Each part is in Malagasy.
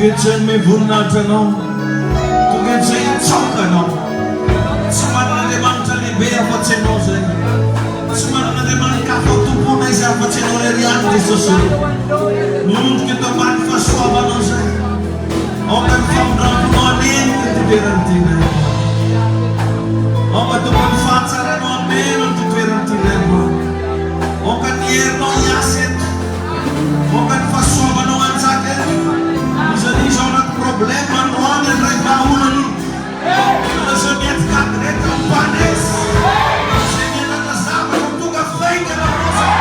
Tonga eto izay hanome voninahitra Anao. Tonga eto izay hitsaoka Anao. Tsy manana Andriamanitra lehibe afa-tsy Ianao izay. Tsy manana Andriamani-kafa ho tompoina izay afa-tsy Ianao irery ihany Jesosy ô. Miondrika eto ambany fahasoavanao izay. Aoka ny famindram-ponao hanenika ity toerana ity indray androany. Aoka Tompo ny fahatsaranao hameno ity toerana ity indray androany. Aoka ny herinao hiasa eto. Aoka ny fahasoavanao hanjaka eto. Iza n'iza ao anaty problème androany handray vahaolana io. Ireo izay miady kady rehetra ho mpandresy. Izay miandrandra zavatra ho tonga faingana fotsiny.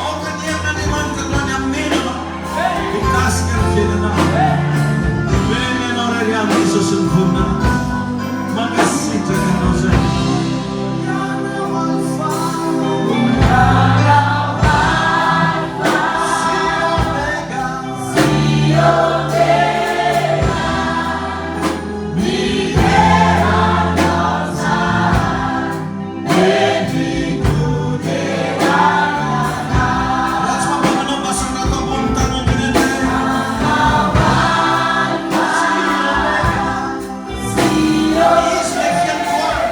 Aoka ny herin'Andriamanitra androany hameno anao. Hikasika ny fiainanao. Omena Ianao irery ihany Jesosy ny voninahitra. Mankasitraka Anao izay. Ianao Alpha. Ianao Alpha sy Omega. Sy Omega. Midera Anao zahay. Raha tsy mampino anao mba sandrato ambony tany ambony anie. Izy ilay fiandohana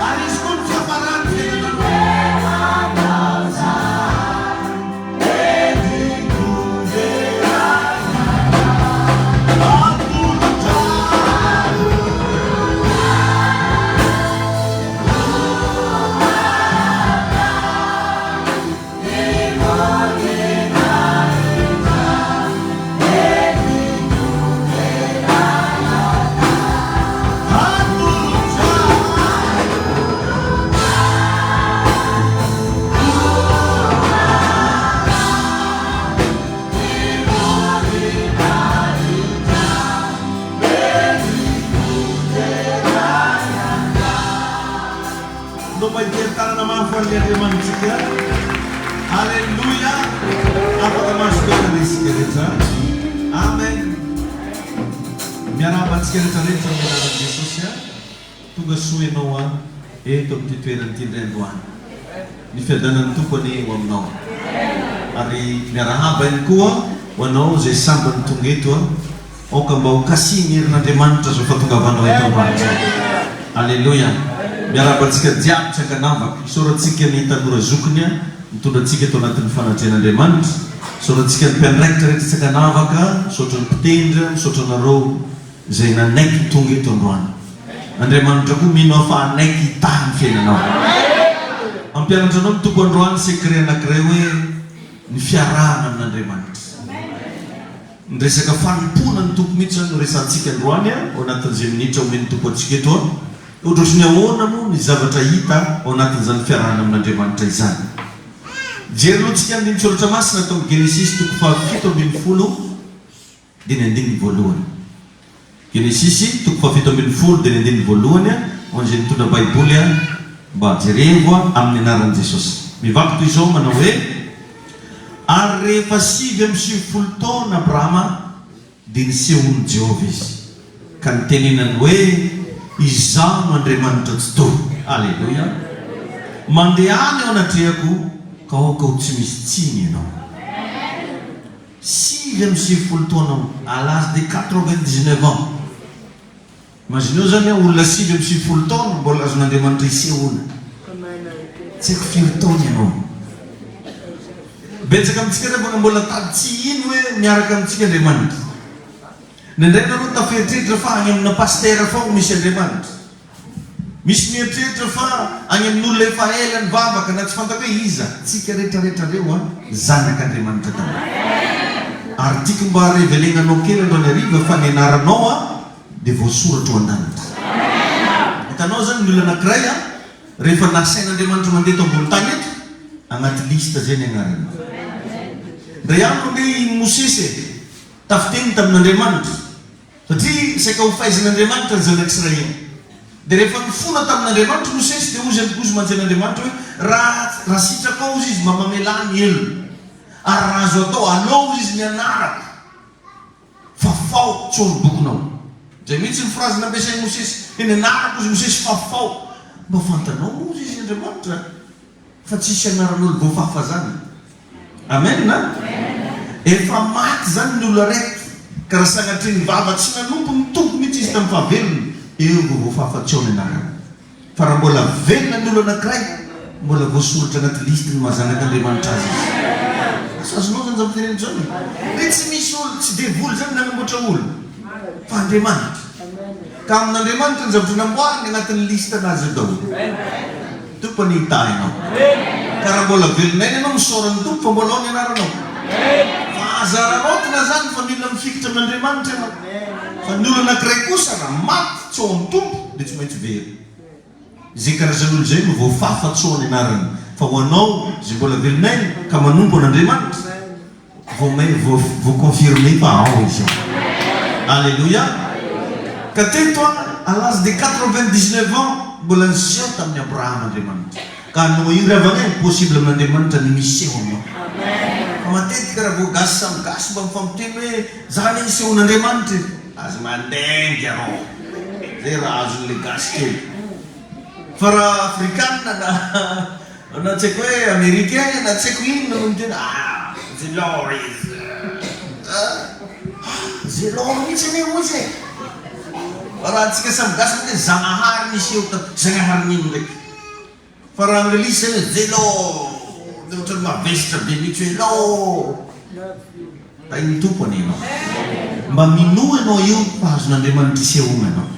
ary Izy koa no fiafaran'ny fiainanao. Ndao mba hitery tanana mafy ho an'ny Andriamanitsika. Aleloia! Afaka mahazo toerana isika rehetra. Amen. Miarahaba antsika rehetra rehetra amin'ny anaran'i Jesosy. Tonga soa ianao an eto amin'ity toerana ity indray androany. Ny fiadanan'ny Tompo anie ho aminao. Ary miarahaba ihany koa ho anao izay sambany tonga eto an. Aoka mba ho kasihin'ny herin'Andriamanitra izao fahatongavanao eto androany izao. Aleloia. Miarahaba antsika jiaby tsy ankanavaka. Isaorantsika ny tanora zokiny an mitondra antsika eto anatin'ny fanatrehan'Andriamanitra. Isaorantsika ny mpiandraikitra rehetra tsy ankanavaka. Misaotra ny mpitendry, misaotra anareo. Izay nanaiky tonga eto androany. Andriamanitra koa mino aho fa hanaiky hitahy ny fiainanao. Hampianatra anao ny Tompo androany secret anakiray hoe ny fiarahana amin'Andriamanitra. Ny resaka fanompoana ny Tompo mihitsy izany no resahantsika androany ao anatin'izay minitra omen'ny Tompo antsika eto. Ohatrohatry ny ahoana moa ny zavatra hita ao anatin'izany fiarahana amin'Andriamanitra izany? Jery aloha tsika andinin-tsoratra masina ato amin'ny Genesisy toko faha 17. dia ny andininy voalohany. Genesisy toko fahafito 17 dia ny andininy voalohany ho an'izay mitondra baiboly mba jerevo amin'ny anaran'i Jesosy. Mivaky toy izao manao hoe, Ary rehefa 99 taona Abrahama dia nisehoan'i Jehovah izy, ka nitenenany hoe, Izaho no Andriamanitra Tsitoha. Aleloia! Mandehana eo anatrehako, ka aoka ho tsy misy tsiny ianao. 99 taona à l'âge de 99 ans. Imagineo zany hoe olona 99 taona mbola azon'Andriamanitra isehoana. Tsy haiko firy taona ianao. Betsaka amintsika angamba no mbola tady tsy hino hoe miaraka amintsika Andriamanitra. Indraindray nareo taferitreritra fa any amina pasitera foagna misy Andriamanitra. Misy mieritreritra fa any amin'olona efa ela nivavaka na tsy fantako hoe iza, tsika rehetra rehetra reo an, zanak'Andriamanitra daholo. Ary tiako mba reveler-na anao kely androany hariva fa ny anaranao an dia voasoratra ao an-danitra. Hitanao zany ny olona anakiray an, rehefa nasain'Andriamanitra mandeha eto ambony tany eto, agnaty liste zay ny anaranao. Ndray andro ange i Mosesy e, tafiteny tamin'Andriamanitra. Satria saika ho faizin'Andriamanitra ny zanak'Israely. Dia rehefa nifona tamin'Andriamanitra i Mosesy, dia hozy hozy mantsy an'Andriamanitra hoe, Raha, raha sitrakao, hozy izy, mba mamelà ny helony. Ary raha azo atao, aleo, hozy izy, ny anarako. Fafao tsy ao amin'ny bokinao. Izay mihitsy ny frazy nampiasain'i Mosesy. Hoe ny anarako, hozy Mosesy, fafao. Mba fantanao moa, hozy izy, Andriamanitra, fa tsisy anaran'olo voafafa zany. Amen a! Efa maty zany ny olona araiky. Ka raha sanatria ny vava tsy nanompo ny Tompo mihitsy izy tamin'ny fahavelony, eo vao voafafa tsy ao ny anarany. Fa raha mbola velona ny olona anankiray, mbola voasoratra anaty listy ny maha zanak'Andriamanitra azy izy. Asa azonao izany zavatra teneniko izany e? Dia tsy misy olona, tsy devoly izany nanamboatra olona, fa Andriamanitra. Ka amin'Andriamanitra ny zavatra namboariny anatin'ny liste anazy io daholo. Tompo anie hitahy anao. Ka raha mbola velon'aina ianao misaora ny Tompo fa mbola ao ny anaranao. Fa aza araraotina zany fa mila mifikitra amin'Andriamanitra ianao. Fa ny olona anankiray kosa raha maty tsy ao amin'ny Tompo dia tsy maintsy very. Izay karazan'olo izay no voafafa tsy ao ny anarany. Fa ho anao izay mbola velon'aina ka manompo an'Andriamanitra, Vao may vo vo confirmer fa ao izy ao. Alléluia. Ka teto an, à l'âge de 99 ans, mbola niseho tamin'i Abrahama Andriamanitra. Ka anao io ry havana e, possible amin'Andriamanitra ny miseho aminao. Fa matetika raha vao gasy samy gasy mba mifampiteny hoe za anie nisehoan'Andriamanitra e. Aza mandainga rô. Zay raha azon'le gasy kely. Fa raha afrikana na Na tsy haiko hoe americain na tsy haiko inona no miteny ah the Lord is ah the Lord mihitsy anie hoy izy e! Fa raha antsika samy gasy moa dia Zagnahary niseho tam Zagnahary n'ino ndraiky? Fa raha anglisy zany hoe the Lord dia ohatran'ny mavesatra be mihitsy hoe Lord. Tahin'ny Tompo anie ianao. Mba minoa ianao io fa azon'Andriamanitra isehoana ianao.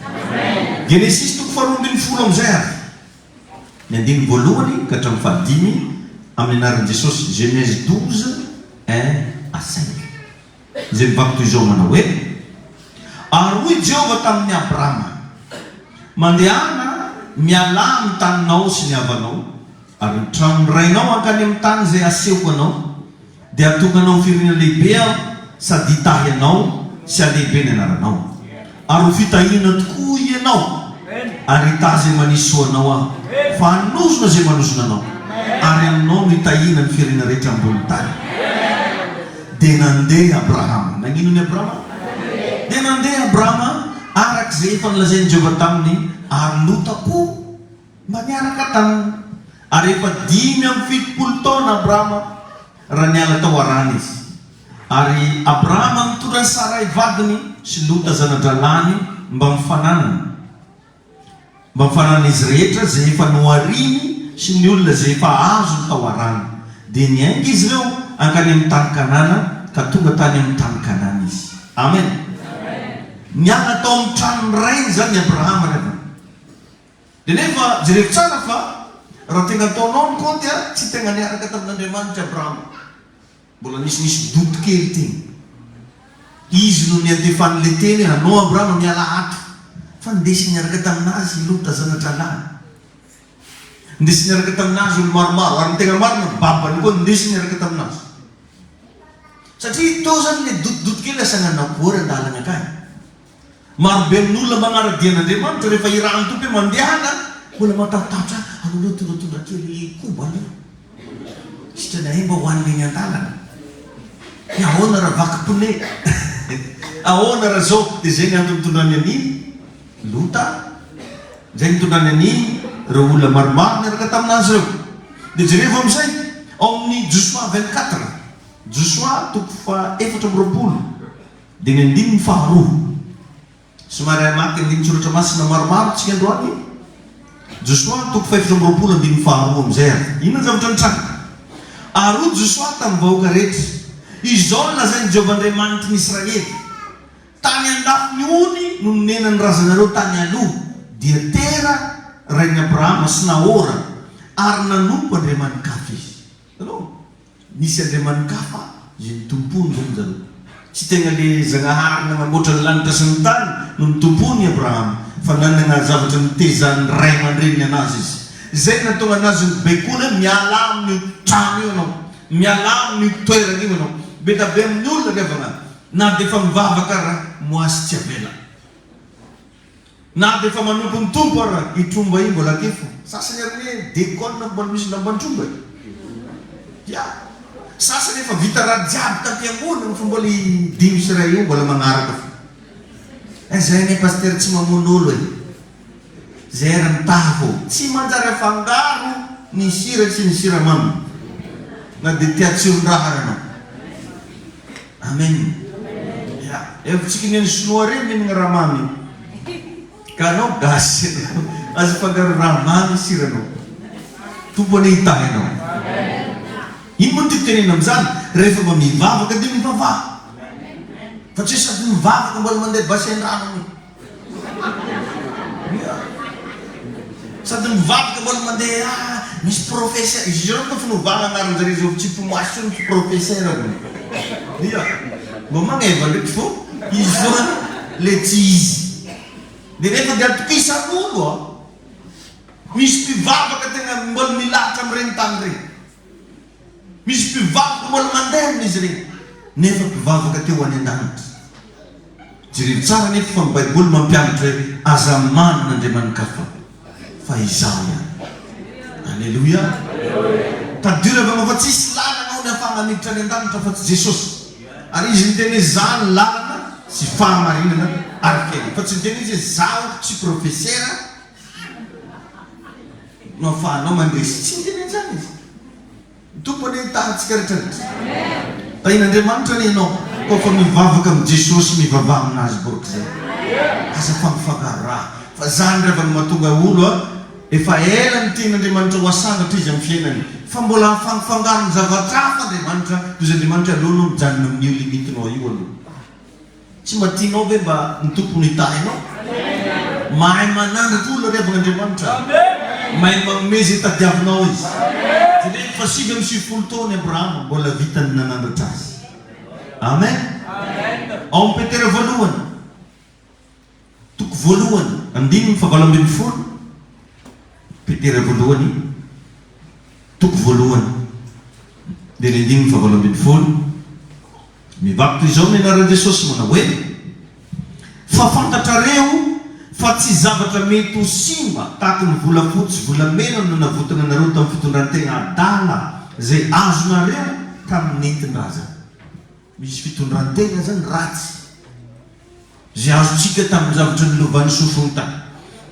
Genesisy toko faharoa ambinifolo amin'izay ary. Ny andininy voalohany ka hatramin'ny fahadimy amin'ny anaran'i Jesosy, Genèse 12, un à cinq, izay mivaky toy izao manao hoe, Ary hoy Jehovah tamin'i Abrama, Mandehana, mialà amin'ny taninao sy ny havanao ary ny tranon'ny rainao hankany amin'ny tany izay hasehoko anao, Dia hahatonga anao ho firenena lehibe Aho, sady hitahy anao sy halehibe ny anaranao. Ary ho fitahiana tokoa ianao, ary hitahy izay manisy soa anao Aho, fa hanozona izay manozona anao, ary aminao no hitahiana ny firenena rehetra ambonin'ny tany. Dia nandeha Abrahama. Nagnino ny Abrahama? Dia nandeha Abrahama, araka izay efa nolazain'i Jehovah taminy, ary Lota koa. Mba niaraka taminy. Ary efa 75 taona Abrahama raha niala tao Harana izy. Ary Abrahama nitondra an'i Saray vadiny sy Lota zana-drahalahiny mbamin'ny fananany, mbamin'ny fananan'izy rehetra izay efa nohariny sy ny olona izay efa azony tao Harana. Dia niainga izy ireo hankany amin'ny tany Kanana, ka tonga tany amin'ny tany Kanana izy. Amen. Niala tao amin'ny tranon'ny rainy izany i Abrahama ry havana. Dia nefa jerevo tsara fa raha tegna ataonao ny kaonty a, tsy tegna niaraka tamin'Andriamanitra Abrahama. Mbola nisinisy doute kely teny. Izy no niantefan'le teny hoe anao Abrahama miala ato. Fa nindesiny niaraka taminazy i Lota zana-drahalahiny. Nindesiny niaraka taminazy olo maromaro ary ny tegna marina babany koa nindesiny niaraka taminazy. Satria teo zany le doute doute kely asa nanakory an-dalagna akany. Marobe amin'olona manara-dia an'Andriamanitra rehefa irahan'ny Tompo hoe mandehana, mbola matahotahotra, aleo aloha tondratondra kely koba aloha, sitrany ahay mba hohanina eny an-dalana, dia ahoana raha vaky pneu, ahoana raha zao, dia izay ny antony nitondrany an'i Lota, izay nitondrany an'i ireo olona maromaro niaraka tamin'azy ireo. Dia jerevo amin'izay ao amin'ny Josoa 24, Josoa toko faha 24. Dia ny andininy faharoa. Somary hamaky andinin-tsoratra masina maromaro isika androany. Josoa toko fahefatra amby 20 andininy faharoa amin'izay ary. Inona ny zavatra nitranga? Ary hoy Josoa tamin'ny vahoaka rehetra, Izao no lazain'i Jehovah Andriamanitry ny Israely, Tany an-dafin'ny ony no nonenan'ny razanareo tany aloha, dia Tera, rain'i Abrahama sy Nahora, ary nanompo andriamani-kafa izy. Hitanao? Nisy andriamani-kafa izay nitompoany zany zareo. Tsy tegna le Zagnahary nagnamboatra ny lanitra sy ny tany no nitompoany i Abrahama, fa nanagna zavatra nitezan'ny ray aman-dreniny anazy izy. Izay nahatonga anazy nibaikoana hoe mialà amin'io trano io ianao, mialà amin'io toerana io ianao. Be da be amin'ny olona ry havana, na dia efa mivavaka ara moasy tsy avela. Na dia efa manompo ny Tompo ara i tromba io mbola aty fo. Sasany ary anie dekona mbola misy lamban-tromba e. Ya. Sasany efa vita raha jiaby tam-piangonana fa mbola i dimy sy iray io mbola magnaraka fo. Eh zay anie pasitera tsy mamono olo e. Zay ara mitaha fô. Tsy manjary afangaro ny sira sy ny siramamy. Na dia tia tsiron-draha ara anao. Amen. Ya. Efa tsika ny an'ny sinoa reny mihinagna raha mamy. Ka anao gasy ianao. Aza afangaro raha mamy siranao. Tompo anie hitahy anao. Ino moa no tiako tenenina amin'izany? Rehefa mba mivavaka dia mivavaha. Fa tsy hoe sady mivavaka mbola mandeha bassin-drano anie. Sady mivavaka mbola mandeha ah misy professeur izy ireo moa finovana anaran-jareo zao tsy mpimasy intsony fa professeur hono. Ia, mba magneva ndraiky fô izy foana le tsy izy. De nefa de atokisan'olo a. Misy mpivavaka tegna mbola milahatra amin'ireny tany ireny. Misy mpivavaka mbola mandeha amin'izy ireny, nefa mpivavaka te ho any an-danitra. Jereo tsara anefa fa ny Baiboly mampianatra hoe aza manana andriamani-kafa fa Izaho ihany. Aleloia! Tadidio ry havana fa tsisy lalana ao ny ahafahana miditra any an-danitra afa-tsy Jesosy. Ary Izy niteny hoe Izaho ny lalana sy fahamarinana ary fiainana. Fa tsy niteny Izy hoe Izaho tsy profesera no ahafahanao mandresy. Tsy niteny an'izany Izy. Ny Tompo anie hitahy antsika rehetra rehetra. Tahin'Andriamanitra anie ianao koa fa mivavaka amin'i Jesosy mivavaha aminazy borok'izay. Aza afangafangaro raha fa zany ry havana mahatonga olo a efa ela ny tian'Andriamanitra ho asandratra izy amin'ny fiainany fa mbola afangafangaro ny zavatra hafa Andriamanitra toy izay Andriamanitra aleo anao mijanona amin'io limite-nao io aloha. Tsy mba tianao ve mba ny Tompo no hitahy anao? Mahay manandratra olona ry havana Andriamanitra. Mahay manome izay tadiavinao Izy. Jereo fa 99 taona i Abrahama mbola vitany ny nanandratra azy. Amen. Ao amin'ny Petera voalohany, toko voalohany, andininy fahavalo ambin'ny folo, Petera voalohany, toko voalohany, dia ny andininy fahavalo ambin'ny folo. Mivaky toy izao ny anaran'i Jesosy manao hoe, Fa fantatrareo fa tsy zavatra mety ho simba tahaka ny volafotsy sy volamena no nanavotana anareo tamin'ny fitondran-tena adala izay azonareo tamin'ny nentin-drazana. Misy fitondran-tena izany ratsy. Izay azontsika tamin'ny zavatra nolovan'ny sofiny tany.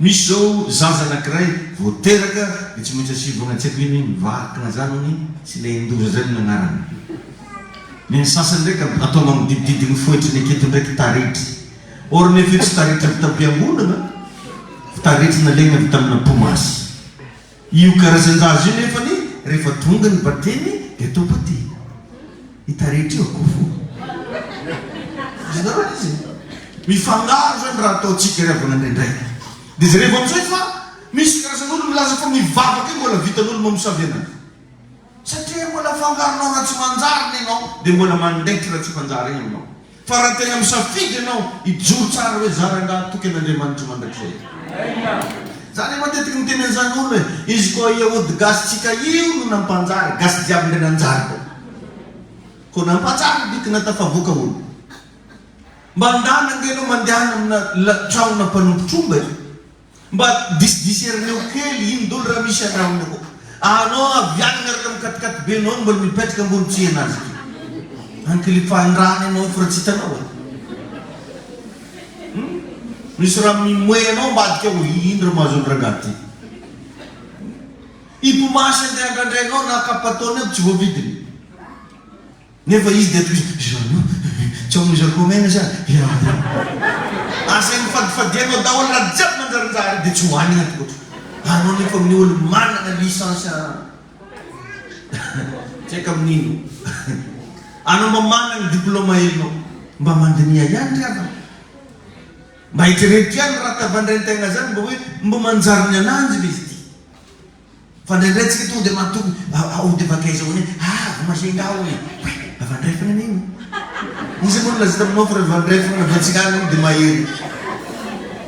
Misy izao zaza anankiray vao teraka dia tsy maintsy asivana tsy haiko ino iny varikina zany hono sy ilay hendoza zany no anarany. Ny an'ny sasany ndraiky atao magnodidididy ny foetry ny aketo ndraiky taretry. Or nefa io tsy taretry avy tam-piangonana fa taretry nalaina avy tamina mpomasy. Io karazan-jaza io nefany rehefa tonga ny batemy dia atao batemy. I taretra io akoho fo. Azonareo ilay izy e? Mifangaro izany raha ataontsika ry havana indraindray. Dia jerevo amin'izay fa misy karazan'olo milaza fa mivavaka io mbola vitan'olo mamosavy an'azy. Satria mbola afangaronao raha tsy manjary ny anao dia mbola mandaitra raha tsy manjary iny aminao. Fa raha tena misafidy ianao hijoro tsara hoe za rangahy toky an'Andriamanitra mandrakizay. Za anie matetiky miteny an'izany olona e, izy koa ia ody gasy tsika io no nampanjary, gasy jiaby ndray nanjary koa. Koa nampanjary bikina tafavoaka olo. Mba ndana ange ianao mandehana amina tragnona mpanompo tromba e. Mba disidiserneo kely ino dolo raha misy andrahona akao. Anao avy any miaraka am katikaty be nao no mbola mipetraka ambony tsihy anazy ity. Ankilifahandrana enao fa raha tsy hitanao e. Hum? Misy raha mimoe anao ambadika ao, ino raha mahazo an-drangahy ty. Hipomasy andeha andrandrainao na kapa ataony aby tsy voavidiny. Nefa izy dia toy izany, tsy ao amin'i Zarkomena sa? Asainy fadifadianao daholo raha jiaby manjarinjary dia tsy hohanina tokoatra. Anao nefa amin'ny olo manana licence tsy haiko amin'ino. Anao mba manana diplôme helinao. Mba mandiniha ihany ry havana. Mba eritrereto ihany raha tavandrain-tegna zany mba hoe mba manjary ny ananjy ve izy ity. Fa indraindray tsika tonga dia matoky aody avy akaiza hono e, ah avy Majunga hono e, oay avy andrefana anie io. Iza moa no nilaza taminao fa rehefa andrefana na avy atsinanana hono dia mahery.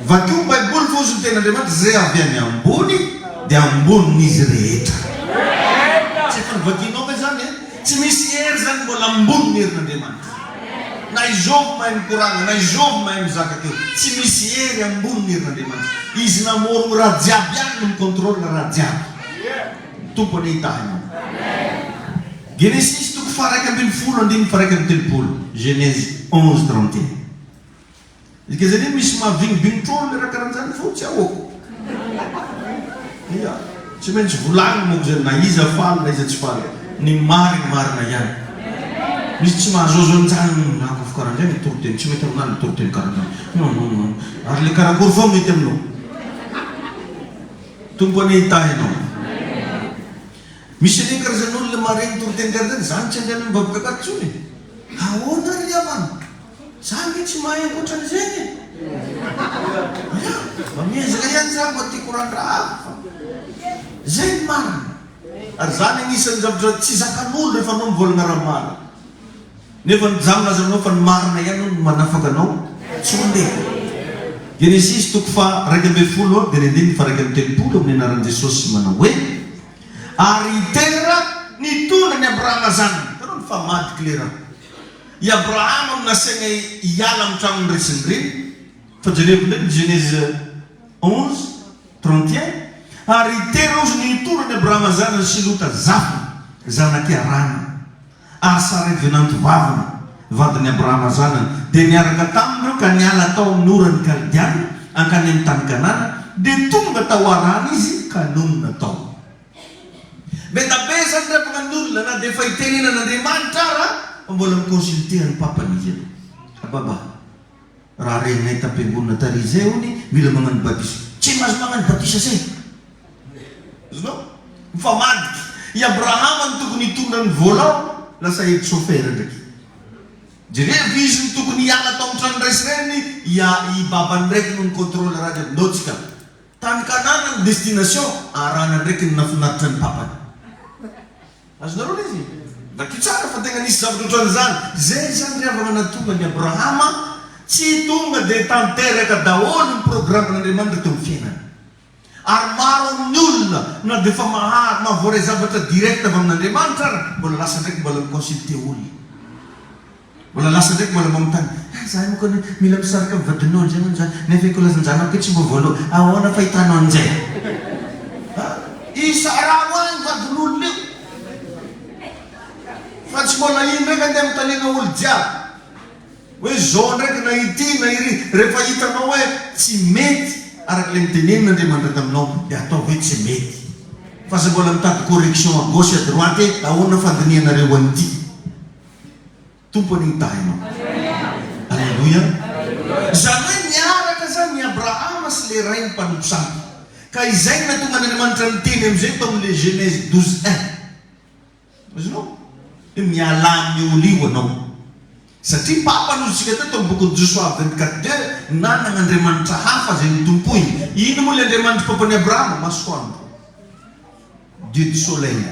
Vakio ny baiboly fa hozy ny tenin'Andriamanitra izay avy any ambony dia ambonin'izy rehetra. Tsy efa novakianao ve izany e? Tsy misy hery izany mbola ambonin'ny herin'Andriamanitra. Na i Zovy mahay mikoragna, na i Zovy mahay mizaka teo, tsy misy hery ambony ny herin'Andriamanitra. Izy namorogno raha jiaby ihany no mi-contrôle raha jiaby. Ny Tompo anie hitahy anao. Genesisy toko faha-11 andininy faha-31, Genèse 11 31. Izy ka zany misy mahavignibignitr'olo le raha karan'zany fô tsy ahoako. Ia, tsy maintsy volagniny manko zany na iza faly na iza tsy faly. Ny marigny marina ihany. Misy tsy mahazoazo an'zany manko fo karaha. Karahan'izay ny toriteny, tsy mety aminah ny toriteny karahan'izany. Non non non. Ary le karakory foana mety aminao. Tompo anie hitahy anao. Misy anie karazan'olona mahare ny toriteny karahan'izany, zany tsy andehanan'ny mivavaka akato tsony e. Ahoana ry havana? Za ange tsy mahay ankoatran'izay e! Ya, mba miezaka ihany za mba tiako randraha fa zay ny marina. Ary zany anisan'ny zavatra tsy zakan'olo rehefa anao mivolagna raha marina. Nefa ny za milaza aminao fa ny marina ihany hono no manafaka anao tsy ho lena. Genesisy toko faha 11 dia ny andininy faha 31 amin'ny anaran'i Jesosy manao hoe, Ary i Tera nitondra an'i Abrahama zanany. Hitanao ny famadik'i le raha. I Abrahama no nasaina hiala amin'ny tranon'ny ray sy ny reniny. Fa jerevo indray ny Genèse 11, 31, Ary i Tera ozy nitondra an'i Abrahama zanany sy Lota zafiny, zanak'i Harana, ary Saray vinanto vaviny, vadin'i Abrahama zanany, dia niaraka taminy ireo ka niala tao amin'ny oran'ny Kaldeana hankany amin'ny tany Kanana, dia tonga tao Harana izy ka nonina tao. Be da be zany revaka ny olona na dia efa itenenana Andriamanitra ara fa mbola mi-consulter an'i Papany izy aloha. Ababa, raha renay tam-piangonana tary izay hony mila magnano batisa. Tsy mahazo magnano batisa zay. Azonao? Mifamadika. I Abrahama no tokony hitondra ny volant, lasa head chauffeur ndraiky. Jerevo izy no tokony hiala tao amin'ny tranon'ny ray sy reniny, i i babany ndraiky no ni-contrôle raha jiaby. Ndao tsika. Tany Kanana ny destination, Harana ndraiky ny nafinaritra ny papany. Azonareo ilay izy? Vakio tsara fa tegna nisy zavatra ohatran'izany. Zay zany ry havana nahatonga an'i Abrahama tsy tonga dia tanteraka daholo ny programan'Andriamanitra teo amin'ny fiainany. Ary maro amin'ny olona na dia efa maha mahavoaray zavatra direct avy amin'Andriamanitra ara mbola lasa ndraiky mbola mi-consulter olona. Mbola lasa ndraiky mbola mamontany, ah za moko anie mila misaraka am vadinao ndray hono za nefa eko lazanjanako hoe tsy mbo voaloha, ahoana fahitanao anjay? Ah isaraho agny vadin'olona io fa tsy mbola iny ndraiky andeha anontaniana olo jiaby hoe zao ndraiky na ity na iry, rehefa hitanao hoe tsy mety araka le nitenenin'Andriamanitra taminao de ataovy hoe tsy mety fa aza mbola mitady correction à gauche à droite hoe ahoana fandinihanareo an'ity. Tompo anie hitahy anao. Aleloia. Izany hoe niaraka izany i Abrahama sy ilay rainy mpanompo sampy. Ka izay no nahatonga an'Andriamanitra niteny amin'izay tao amin'ilay Genèse 12 un. Azonao? Hoe mialà amin'io olona io ianao. Satria Papa noho isika teo tao amin'ny bokin'i Josoa 24 deux, nanana andriamanitra hafa izay notompoiny. Inona moa ilay andriamanitr'i papan'i Abrahama? Masoandro. Dieu du soleil.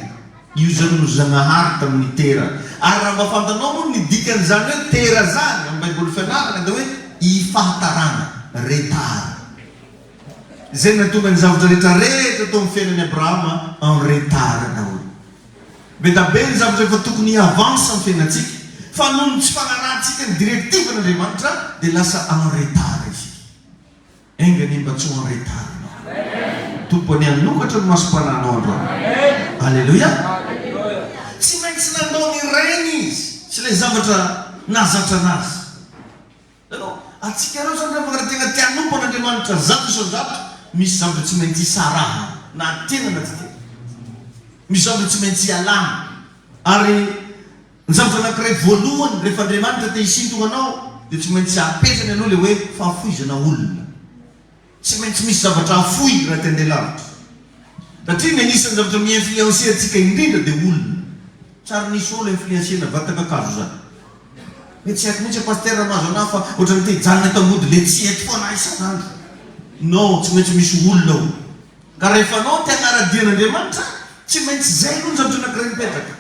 Io zany no Zagnahary tamin'ny Tera. Ary raha mba fantanao moa ny dikan'izany hoe Tera zany amin'ny baiboly fianarana dia hoe i fahatarana, retard. Izay nahatonga ny zavatra rehetra rehetra tao amin'ny fiainan'i Abrahama en retard daholo. Be da be ny zavatra efa tokony hi-avance amin'ny fiainantsika fa noho ny tsy fanarahantsika ny directive-n'Andriamanitra dia lasa en retard isika. Enga anie mba tsy ho en retard ianao. Tompo anie hanokatra ny masom-panahinao androany. Aleloia. Tsy maintsy nandao ny rainy izy sy ilay zavatra nahazatra anazy. Hitanao, antsika ireo izany rehefa raha tena te hanompo an'Andriamanitra 100%, misy zavatra tsy maintsy isarahana, na tiana na tsy tiana. Misy zavatra tsy maintsy ialana. Ary Ny zavatra anankiray voalohany rehefa Andriamanitra te hisintona anao dia tsy maintsy apetrany aloha ilay hoe fahafoizana olona. Tsy maintsy misy zavatra afoy raha te handeha lavitra. Satria ny anisan'ny zavatra mi-influencer antsika indrindra dia olona. Tsy ary nisy olo influencer-na vatan-kakazo izany. Hoe tsy haiko mihitsy Pasteur raha mahazo anah fa ohatran'ny te hijanona eto ambody le tsy eto foana aho isan'andro. Non, tsy maintsy misy olona ao. Ka rehefa anao te hanara-dia an'Andriamanitra, tsy maintsy izay aloha ny zavatra anankiray mipetraka.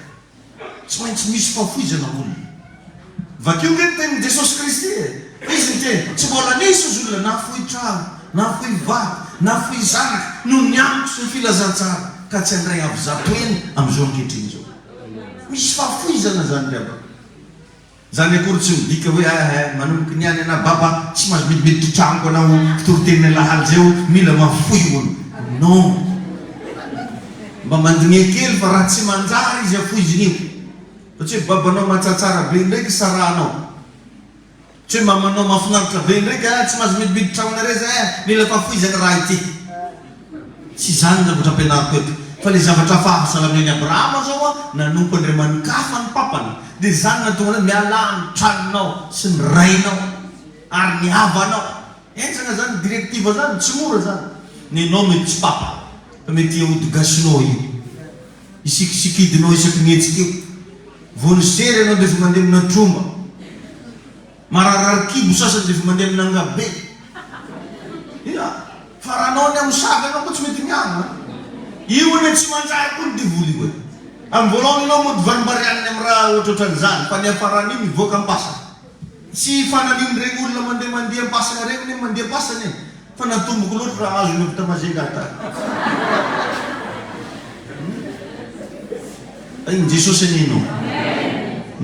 Tsy maintsy misy fahafoizana olona. Vakio nge ny tenin'i Jesosy Kristy e! Izy niteny, tsy mbola nisy ozy olona nahafoy trano, nahafoy vady, nahafoy zanaka noho ny amiko sy ny filazantsara ka tsy handray avo zatoheny amin'izao ankehitriny izao. Misy fahafoizana izany ry havana. Zany akory tsy midika hoe eh eh manomboka niany anah baba tsy mahazo midimiditra tranoko anao mpitoriteny alahady zay o mila mafoy hono non mba mandinia kely fa raha tsy manjary izy afoiziny io fa tsy hoe babanao mahatsatsara be ndraiky sarahanao tsy hoe mamanao mahafinaritra be ndraiky ah tsy mahazo midimiditra tranonareo zay eh mila fahafoizana raha ity tsy izany ny zavatra ampianariko eto. Fa le zavatra hafahafa sahala amin'ny an'i Abrahama zao an, nanompo andriamani-kafa ny papany, dia izany nahatonga anao mialà amin'ny tranonao sy ny rainao ary ny havanao. Henjana zany directive zany, tsy mora zany. Nenao mety tsy papa, fa mety Yahudi gasinao io. Isikisikidinao isaky ny hetsika io. Vao nisery ianao dia efa mandeha amina tromba. Mararirary kibo sasany dia efa mandeha amina angabe. Ia, fa raha anao ny amosavy ianao koa tsy mety miala an. Io anie tsy manjary koa ny devoly io e. Amin'ny voalohany ianao mody varimbarianiny amin'ny raha ohatrohatran'izany fa ny hiafaran'io mivoaka am-pasana. Tsy fanan'in'ireny olona mandeha mandeha am-pasana ireny anie mandeha am-pasana e. Fa natomboko loatra raha azony avy ta Majunga tany. Tahin'i Jesosy anie ianao.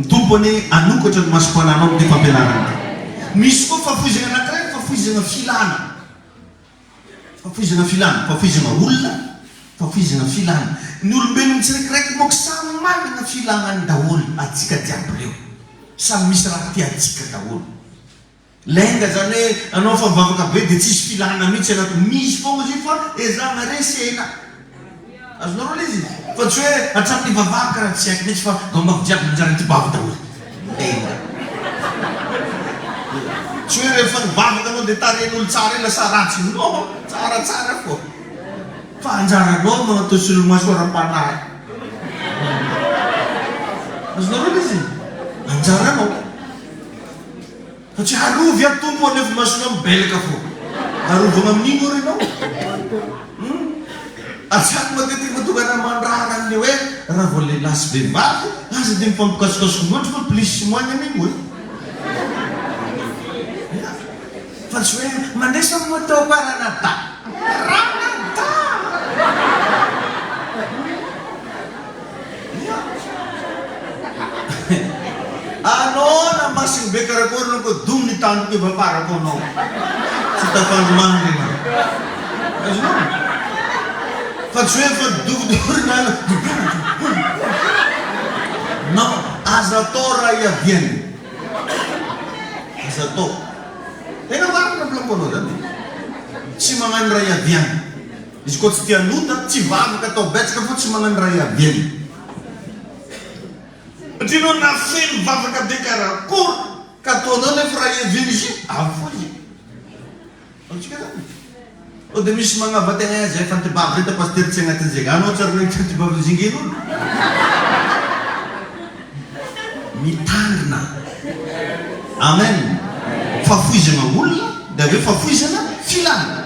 Ny Tompo anie hanokatra ny masom-panahinao amin'ity fampianarana ity. Misy koa fahafoizana anankiray, fahafoizana filana. Fahafoizana filana, fahafoizana olona, fahafoizana filana. Ny olombelona tsiraikiraiky manko samy manana filanany daholo, antsika jiaby ireo. Samy misy raha tiantsika daholo. Lainga zany hoe anao fa mivavaka be dia tsisy filana mihitsy anaty, misy foagna izy io fa ezahana resena. Azonareo le izy? Fa tsy hoe hatramin'ny nivavahako karaha tsy haiko mihitsy fa gombako jiaby manjary anti-bavy daholo. Lainga. Tsy hoe rehefa nivavaka anao dia tarehin'olo tsara iny lasa ratsy. Non, tsaratsara fô. Fa anjaranao magnatao solomaso ara-panahy. Azonareo le izy? Anjaranao. Fa tsy arovy aho Tompo ô nefa masonao mibelaka fô. Arovagna amin'ino ary ianao? Hum. Ary zany matetika mahatonga anah mandrara an'le hoe raha vao lehilahy sy vehivavy aza dia mifampikasokasoka loatra fa plus sy moins an'io e. Ya. Fa tsy hoe mandesa amin'ny moto koa ranadahy. Ranadahy! Anao na masiny be karakory anao ko domy ny tandroka eo vaparako anao tsy tafandry mandry enao azonao fa tsy hoe fa dokodorina non aza atao raha iaviany aza atao tena marina volaniko anao zany tsy magnano raha iaviany Izy koa tsy tia hanota, tsy vavaka atao betsaka fa tsy magnano raha iaviany. Satria anao na feno vavaka be karakory ka ataonao nefa raha iaviany izy io, avy foana izy io. Azontsika zany? Sao dia misy magnava-tegna eh zay efa antibavy reta pasitera tsy agnatin'izegny. Anao tsy ary nahita antibavy nizingen'olo? Mitandrina. Amen. Fahafoizana olona dia avy eo fahafoizana filana.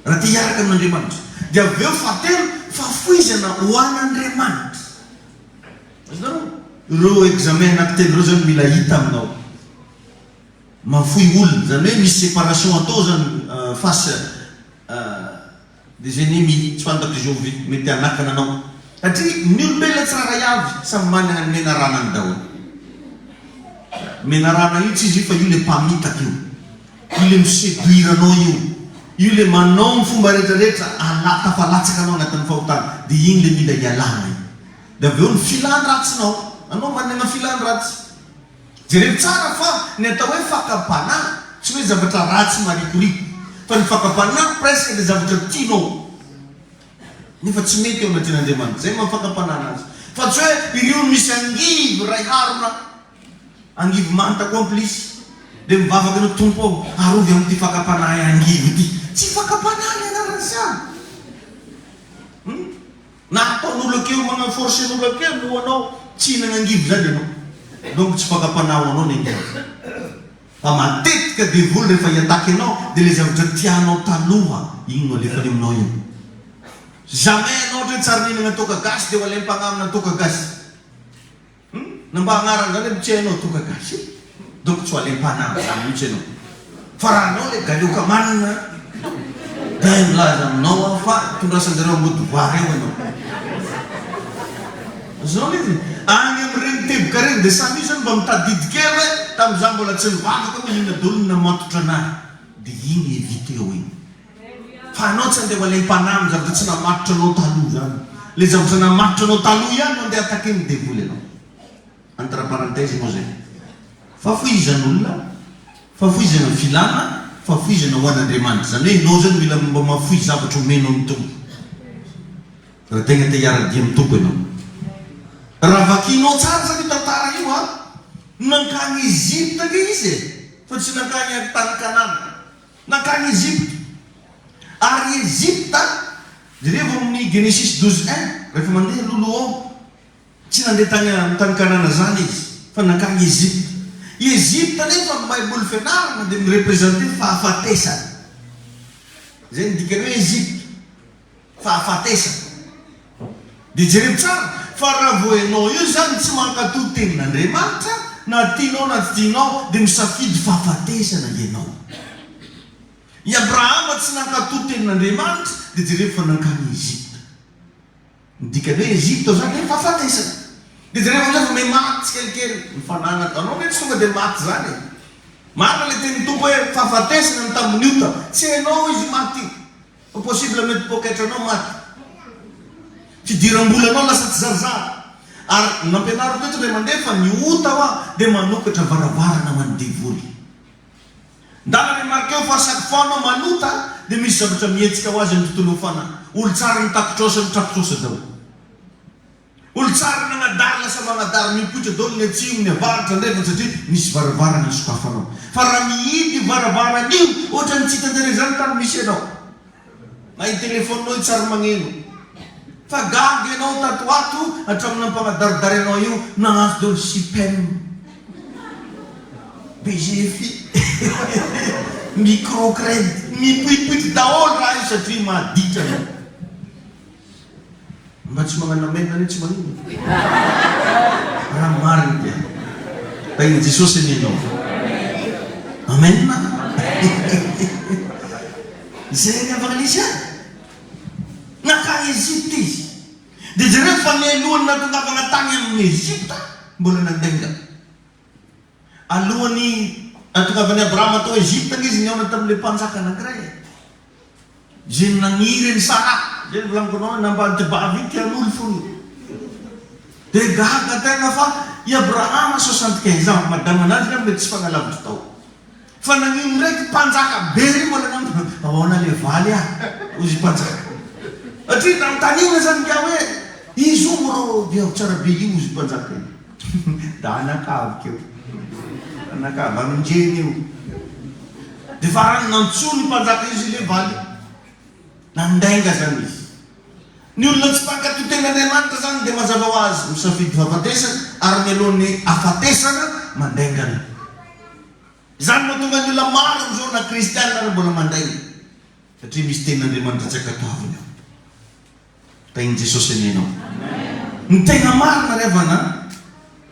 Raha te hiaraka amin'Andriamanitra. Dia avy eo fahatelo, fahafoizana ho an'Andriamanitra. Azonareo? Ireo examen anankitelo ireo izany mila hita aminao. Mahafoy olona, izany hoe misy séparation atao izany face des ennemis, tsy fantako izovy mety hanakana anao. Satria ny olombelona tsirairay avy samy manana ny menaranany daholo. Menarana io tsy izy io fa io le mpamitaka io. Io le mi-seduire anao io, io le manao ny fomba rehetra rehetra ala tafalatsaka anao anatin'ny fahotana, dia iny le mila ialana iny. Dia avy eo ny filan-dratsinao, anao manana filan-dratsy. Jereo tsara fa ny atao hoe fakam-panahy tsy hoe zavatra ratsy marikoriko, fa ny fakam-panahy presque dia zavatra tianao nefa tsy mety eo anatrehan'Andriamanitra, izay maha fakam-panahy anazy. Fa tsy hoe ireo misy angivy iray harona. Angivy manta koa en plus. Dia mivavaka anao Tompo ô, arovy amin'ity fakam-panahy angivy ity. Tsy fakam-panahy ny anaran'izany. Hum? Na ataon'olo akeo magnano forcer-n'olo akeo ny lohanao, tsy hihinana angivy zany ianao. Donc tsy fakam-panahy ho anao ny angivy. Fa matetika devoly rehefa hi-attaque anao dia ilay zavatra tianao taloha iny no alefany aminao iny. Jamais ianao ohatra hoe tsary nihinana toaka gasy dia ho alaim-panahy amina toaka gasy. Hum na mba agnarany zany aloha tsy hainao toka gasy e! Donc tsy ho alem-panahy amzany mihitsy ianao. Fa raha anao le galeoka manina dia milaza aminao aho fa tondrasan-jareo ambody voara eo ianao. Azonao le izy? Any amin'ireny teboka ireny dia samy io zany mba mitadidy kely hoe tamin'izaho mbola tsy nivavaka hoy inona daholo ny namatotra anahy. Dia iny éviter-o iny. Fa anao tsy andeha ho alaim-panahy amin'ny zavatra tsy namatotra anao taloha izany. Ilay zavatra namatotra anao taloha ihany no andeha attaquer-n'ny devoly anao. Entre parenthèses moa izay. Fahafoizan'olona, fahafoizana filana, fahafoizana ho an'Andriamanitra. Izany hoe ianao izany mila mba mahafoy zavatra omenao ny Tompo. Raha tegna te hiara-dia amin'ny Tompo ianao. Raha vakinao tsara zany io tantara io an, nankany Egypte ange izy e, fa tsy nankany any tany Kanana. Nankany Egypte. Ary Egypte, jerevo amin'ny Genesis 12 un, rehefa mandeha lolo ao, tsy nandeha tany amin'ny tany Kanana zany izy, fa nankany Egypte. I Egypte nefa amin'ny baiboly fianarana dia mi-representer fahafatesana. Zay no dikany hoe Egypte. fahafatesana. Dia jereo tsara fa raha vao ianao io izany tsy mankato tenin'Andriamanitra na tianao na tsy tianao dia misafidy fahafatesana ianao. I Abrahama tsy nankato tenin'Andriamanitra dia jereo fa nankany Egypta. Ny dikany hoe Egypta izany dia fahafatesana. Dia jereo amin'izay fa miha-maty tsikelikely ny fananana. Anao ve tsy tonga dia maty izany e? Marina ilay tenin'ny Tompo hoe fahafatesana ny tamin'ny ota. Tsy hainao izy maty io. Fa possible mety poketranao maty. Fidiram-bolanao lasa tsy zarizary. Ary nampianariko teto indray mandeha fa ny ota hoa dia manokatra varavarana ho an'ny devoly. Ndana remarqueo fa chaque fois anao manota dia misy zavatra mihetsika ho azy amin'ny tontolon'ny fanahy. Olon-tsara mitaky-trosa mitraky-trosa daholo. Olon-tsara nagnadary lasa magnadary mipoitra daholo ny atsimo, ny avaratra, andrefana satria misy varavarana sokafanao. Fa raha mihidy io varavarana io, ohatran'ny tsy hitan-jareo izany tany misy anao. Na io telephone-nao io tsy ary magneno. Fa gaga ianao tato ho ato hatramin'ny nampagnadarидary anao io nahazo daholo Sipem, BGFI, Microcred, mipoipoitra daholo raha io satria maditra anao. Mba tsy magnano amen anie tsy maninona. Raha marina dia tahin'i Jesosy anie ianao. Amen. Izay ry havana nisy ahy. Nankany Egypte izy. Dia jereo fa nialohan'ny nahatongavana tany amin'i Egypte mbola nandainga. Alohan'ny nahatongavan'i Abrahama tao Egypte ange izy nihaona tamin'ilay mpanjaka anankiray e. Izay naniry an'i Saraha. Izay novolaniko anao hoe nambadibavy io tian'olo fony. Dia gaga tegna fa i Abrahama 75 ans, madama anazy angamba mety tsy fagnalavitry tao. Fa nagnino ndraiky mpanjaka be ry mbola nam ahoana le valy ah hozy mpanjaka. Satria nanontaniana zany ingahy hoe izy io moa rô viavy tsara be io hozy mpanjaka io. Da anakavy keo. Anakavy amin-dreny io. Dia farany nantsoiny mpanjaka izy ilay valy. Nandainga zany izy. Ny olona tsy mpankatò tenin'Andriamanitra zany dia mazava ho azy misafidy fahafatesana ary mialoha ny hafatesana mandaingana. Izany no mahatonga ny olona maro amin'izao na kristiana ary mbola mandainga satria misy tenin'Andriamanitra tsy ankatoaviny ao. Tahin'i Jesosy anie ianao. Ny tegna marina ry havana,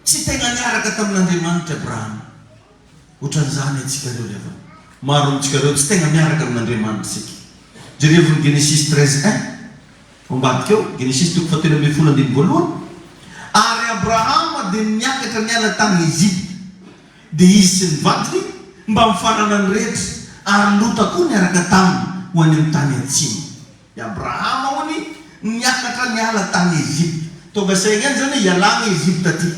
tsy tegna niaraka tamin'Andriamanitra Abrahama. Otran'izany antsika reo ry havana. Maro amintsika reo tsy tegna miaraka amin'Andriamanitra isika. Jerevo ny Genesis 13 un, ao ambadika ao, Genesis toko fahatelo ambin'ny folo andininy voalohany, Ary Abrahama dia niakatra niala tany Egypta, dia izy sy ny vadiny, mbamin'ny fananany rehetra, ary Lota koa niaraka taminy ho any amin'ny tany atsimo. I Abrahama hono niakatra niala tany Egypta. Tonga saina ihany izany hoe ialagna Egypta aty.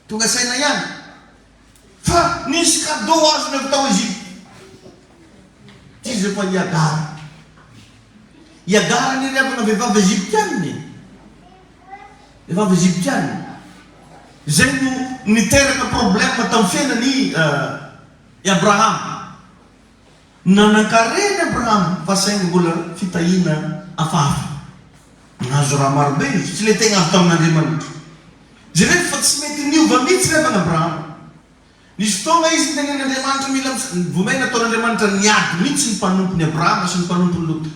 Tonga saina ihany. Fa nisy cadeau azony avy tao Egypta. Tsy iza fa i Agara. I Agara anie ry havana vehivavy egyptianina e. Vehivavy egyptianina. Izay no niteraka problème tamin'ny fiainan'i i Abrahama. Nanankarena Abrahama fa saingy mbola fitahiana hafahafa. Nahazo raha maro be izy, tsy ilay tegna avy tamin'Andriamanitra. Jereo fa tsy mety niova mihitsy nefa Abrahama. Nisy fotoana izy nitenenin'Andriamanitra mila vao may nataon'Andriamanitra niady mihitsy ny mpanompon'i Abrahama sy ny mpanompon'i Lota.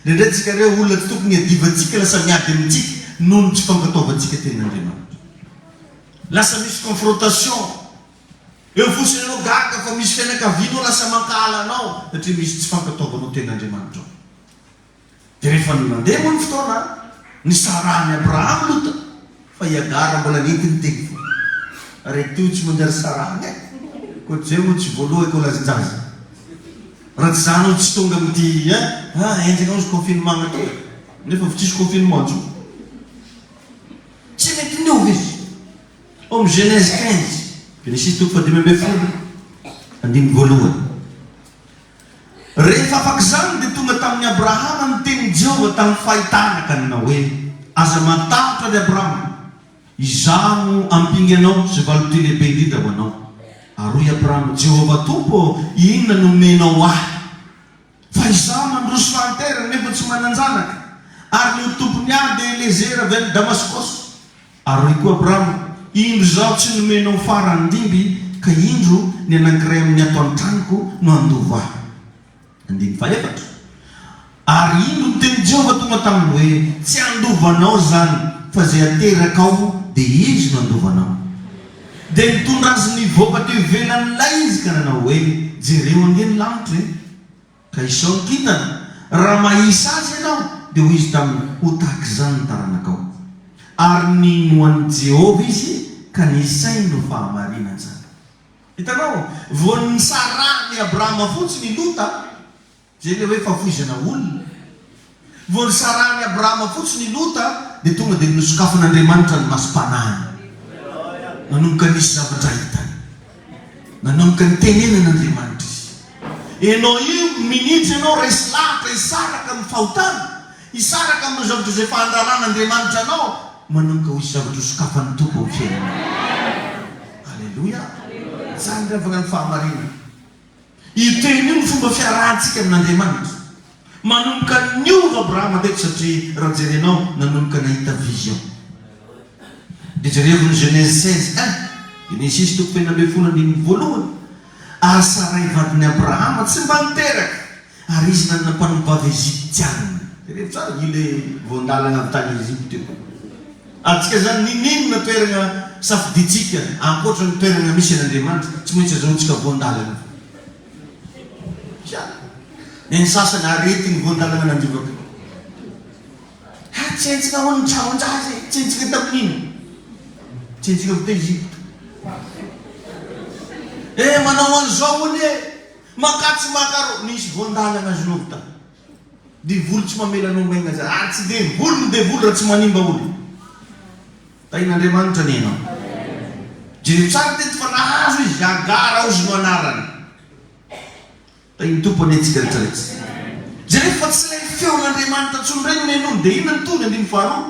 Indraindray tsika ireo olona tsy tokony hiadivantsika lasa miady amintsika noho ny tsy fankatoavantsika tenin'Andriamanitra. Lasa misy confrontation. Eo fotsiny ianao gaga fa misy fianakavianao lasa mankahala anao satria misy tsy fankatoavanao tenin'Andriamanitra ao. Dia rehefa nandeha moa ny fotoana, nisarahan'i Abrahama Lota, fa i Agara mbola nentiny teny foana. Ary etoa tsy manjary sarahana e! Koa jereo moa tsy voaloha ekolazinjaza. Raha tsy izany aho tsy tonga amin'ity hein, ah henjana ozy confinement aty e! Nefa avy tsisy confinement intsony. Tsy mety niova izy. Ao amin'ny Genèse 15, Genesisy toko fahadimy ambin'ny folo, andininy voalohany. Rehefa afaka izany dia tonga tao. tamin'i Abrahama ny tenin'i Jehovah tamin'ny fahitana ka nanao hoe, Aza matahotra, ry Abrama! Izaho no ampinganao sy valopy lehibe indrindra ho anao. Ary hoy Abrama, Jehovah Tompo ô, inona no omenao ahy? Fa izaho mandroso fahanterana nefa tsy manan-janaka, ary ny ho tompony ahy dia Eliezera avy any Damaskosy. Ary hoy koa Abrama, Indro izaho tsy nomenao fara handimby, ka indro ny anankiray amin'ny ato an-tranoko no handova ahy. Andininy fahefatra. Ary indro ny tenin'i Jehovah tonga taminy hoe, Tsy handova anao izany, fa izay haterakao dia izy no handova anao. Dia nitondra azy nivoaka teo ivelan'ny lay izy ka nanao hoe, Jereo ange ny lanitra e! Ka isao ny kintana, raha mahisa azy ianao. Dia hoy izy taminy, Ho tahaka izany ny taranakao. Ary nino an'i Jehovah izy, ka nisainy ho fahamarinana izany. Hitanao, vao nisarahan'i Abrahama fotsiny i Lota, izay ilay hoe fahafoizana olona. Vao nisarahan'i Abrahama fotsiny i Lota, dia tonga dia nosokafan'Andriamanitra ny masom-panahiny. Nanomboka nisy zavatra hitany. Nanomboka nitenenan'Andriamanitra izy. Ianao io, minitra ianao resy lahatra hisaraka amin'ny fahotana, hisaraka amin'ireo zavatra izay efa andraran'Andriamanitra anao, manomboka ho hisy zavatra hosokafan'ny Tompo amin'ny fiainanao. Aleloia! Izany ry havana ny fahamarinana. Io teny io no fomba fiarahantsika amin'Andriamanitra. Manomboka niova Abrahama teto satria raha jerenao nanomboka nahita vision. Dia jerevo ny Genèse 16 un, Genesisy toko fahenina ambinifolo andininy voalohany, Ary Saray vadin'i Abrahama tsy mba niteraka, ary izy nanana mpanompovavy Egyptiana. Jerevo tsara io ilay voan-dalana avy tany Egypte io. Antsika izany n'inon'inona toerana safidintsika ankoatra ny toerana misy an'Andriamanitra, tsy maintsy azahoantsika voan-dalana foana. Tsia. Ny an'ny sasany aretigny voan-dalana nandrivaka. Ha, tsentsina hono ny tranon-jaza e! Tsentsina tamin'ino? Tsentsina avy tao Egypte. Eh, manao an'izao hono e! Makatsy makarô, nisy voan-dalana azonao avy tany. Devoly tsy mamela anao maigna zany ary tsy devoly ny devoly raha tsy manimba olona. Tahin'Andriamanitra anie ianao. Jereo tsara teto fa nahazo izy, Agara hozy no anarany. Tahin'ny Tompo anie tsika rehetra rehetra. Jereo fa tsy ilay feon'Andriamanitra intsony indray no nenoiny. Dia inona no tohiny? Andininy faharoa.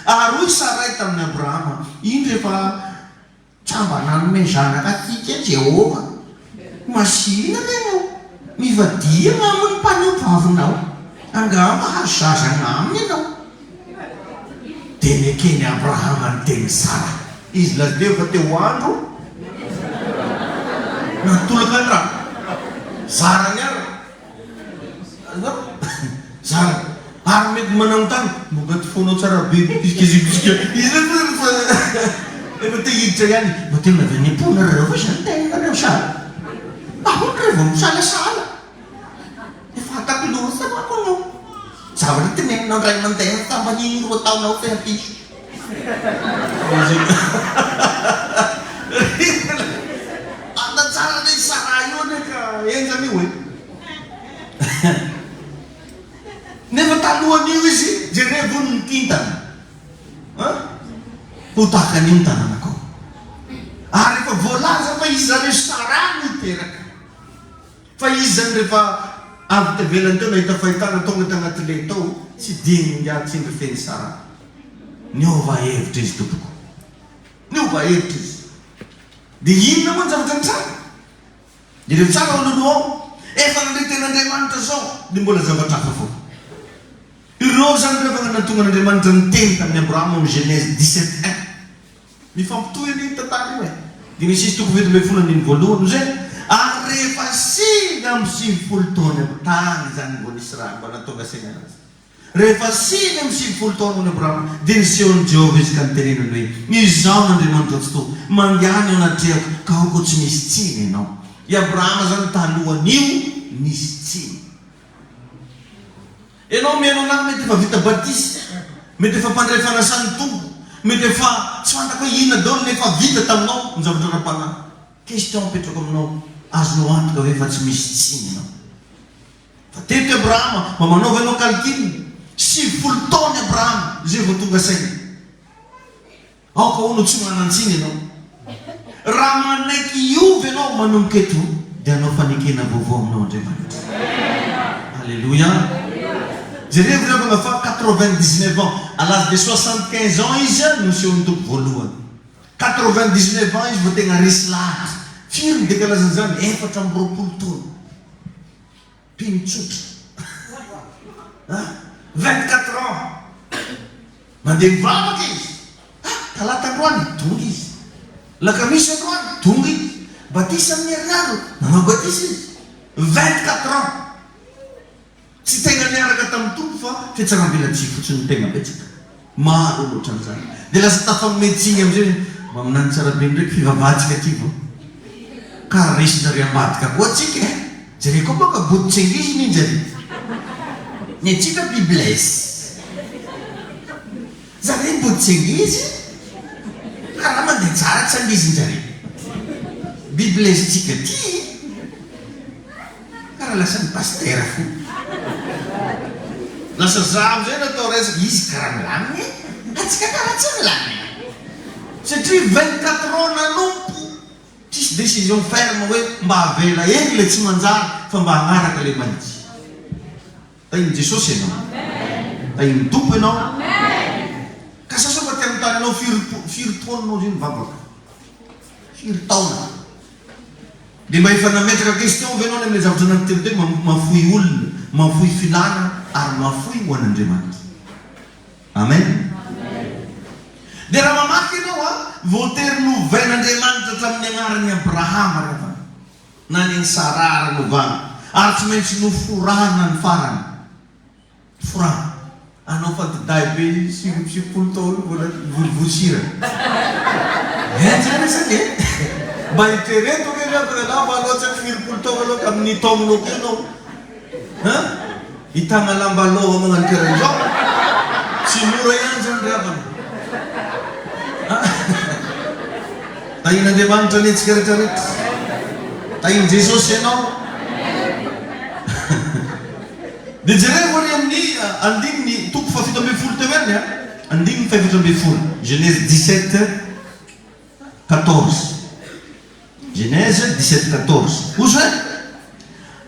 Ary hoy Saray tamin'i Abrahama, Indro efa. Tsy mba nanome zanaka antsika Jehovah. Masìna ve ianao? Mivadia amin'ny mpanompovavinao, angamba hahazo zaza aminy ianao. Dia neken'i Abrahama ny tenin'i Sara. Izy lazaina fa teo andro natolaka ny rano. Zarany ary. Zara ary mety mananontany, mbola ty fonao tsara be bisika izy refa efa efa te hiditra ihany, mba tena avy any am-ponareo ve zany teninareo sa ahoana re vao misalasala? Efa hatako loza manko anao, zavatra teneninao indray mandeha sambany iny no ataonao fe ampitso. Anda tsara le Sarah io anie ka henjana io e. Nefa talohan'io izy jerevo hono ny kintana an! Ho tahaka an'io ny taranakao. Ary efa voalaza fa izy zareo Sarah no hiteraka. Fa izy zany rehefa avy tevelany teo nahita fahitana tonga tanaty lay tao tsy diny ingahy tsindry fen'i Sarah. Niova hevitra izy tompoko. Niova hevitra izy. Dia inona moa ny zavatra nitranga? Jereo tsara ao aloha ao. Efa nandre teny Andriamanitra zao dia mbola zavatra hafa foana. Ireo zany rehefa nahatonga an'Andriamanitra niteny tamin'i Abrahama ao Genèse 17 un. Mifampitohy anie io tantara io e. Genesisy toko 17 andininy voalohany hoy izay, Ary rehefa 99 taona tany izany vao nisy rano mba nahatonga saina anazy. Rehefa 99 taona hono Abrahama, dia nisehoan'i Jehovah izy ka nitenenany hoe, Izaho no Andriamanitra Tsitoha, mandehana eo anatrehako, ka aoka ho tsy misy tsiny ianao. I Abrahama izany talohan'io nisy tsiny. Ianao mihaino anah mety efa vita batisa, mety efa mpandray fanasan'ny Tompo, mety efa tsy fantako hoe inona daholo ny efa vita taminao ny zavatra ara-panahy. Question apetrako aminao, azonao antoka ve fa tsy misy tsiny ianao? Fa teto i Abrahama, mba manaova ianao calcul, 90 taona i Abrahama izay vao tonga saina. Aoka hono tsy manan-tsiny ianao. Raha manaiky hiova ianao manomboka eto dia hanao fanekena vaovao aminao Andriamanitra. Aleloia. Jerevo ry havana fa 99 ans, à l'âge de 75 ans izy no nisehoan'ny Tompo voalohany. 99 ans izy vao tegna resy lahatra. Firy ny décalage-n'izany? 24 taona. Mpino tsotra. Ah, 24 ans. Mandeha mivavaka izy. Ah, talata androany, tonga izy. Lakamisy androany, tonga izy. Batisa amin'ny herinandro, nanao batisa izy. 24 ans. Tsy tegna niaraka tamin'ny Tompo fa fihatsaram-belatsihy fotsiny no tegna betsaka. Maro olo ohatran'izany. Dia lasa tafagnome tsiny amizay hoe maminany tsara be ndraiky fivavahantsika ty vao. Ka resin-jareo ambadika koa tsika e. Jereo koa manko bodo tsy angizy ny njare. Ny antsika bibles. Zare bodo tsy angizy, karaha mandeha tsara tsy angizin-jare. Bibles tsika ty. Karaha lasa ny pasitera fo. Lasa za amizay natao resaka, izy karaha milamina e, antsika karaha tsy milamina. Satria 24 ans nanompo, tsisy décision ferme hoe mba avela eny le tsy manjary fa mba hagnaraka le mahitsy. Tahin'i Jesosy ianao. Tahin'ny Tompo ianao. Ka sa sao mba te hanontany anao firy firy taona anao zay nivavaka? Firy taona? Dia mba efa nametraka question ve ianao ny amin'ilay zavatra naniteny teo hoe mahafoy olona, mahafoy filana ary mahafoy ho an'Andriamanitra? Amen. Dia raha mamaky ianao an, voatery novain'Andriamanitra hatramin'ny anaran'i Abrahama ry havana, na ny an'i Saraha ary novana, ary tsy maintsy noforana ny farany. Fra, anao fatidahy be 99 taona mbola mivorivory sira. Henjana zany e! Mba eritrereto ange ry havana na mba anao tsy haiko filipolo taona aloha ka amin'ny taonanao koa ianao an! Hitana lamba loha magnano karahan'izao? Tsy mora ihany zany ry havana an! Tahian'Andriamanitra anie antsika rehetra rehetra. Tahian'i Jesosy ianao. Dia jerevo ary amin'ny andininy, toko faha-17 teo ihany an, andininy faha-14, Genèse 17, 14. Genèse 17, 14. Hoy izy hoe,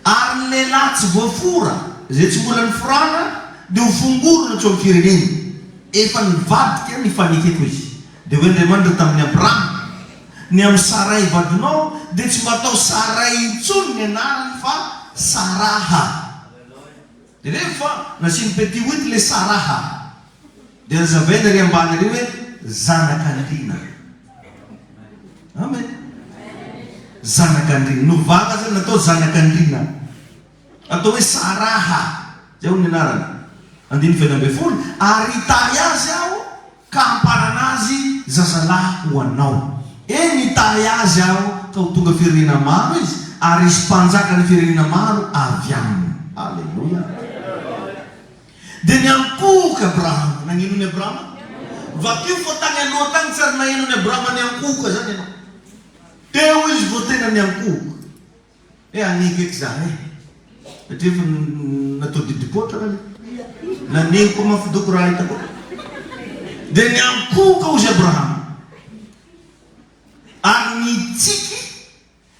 Ary ny lehilahy tsy voafora, izay tsy mbola niforana, dia ho fongorina tsy ao amin'ny fireneny. Efa nivadika ny fanekeko izy. Dia hoy Andriamanitra tamin'i Abrama, Ny amin'i Saray vadinao dia tsy mba atao Saray intsony ny anarany fa Saraha. Jereo fa nasiany petit huit le Saraha. Dia nazavaina ery ambany ery hoe zanak'andriana. Amen. Zanak'andriana. Novana zany natao zanak'andriana. Atao hoe Saraha. Zay hono ny anarany. Andininy faha-16. Ary hitahy azy aho Ka hampanana azy zazalahy ho anao. Eny, hitahy azy Aho, ka ho tonga firenena maro izy, ary hisy mpanjakan'ny firenena maro avy aminy. Aleloia! Dia niankohoka Abrahama. Nagnino an'i Abrahama? Vakio fa tany aloha tany tsy ary naheno an'i Abrahama niankohoka zany ianao. Teo izy vao tena niankohoka. Hoe hanaiky eky za eh. Satria efa natao didim-poatra ra le. Naneniko mafy doko raha hitako. Dia niankohoka hozy Abrahama. Ary nitsiky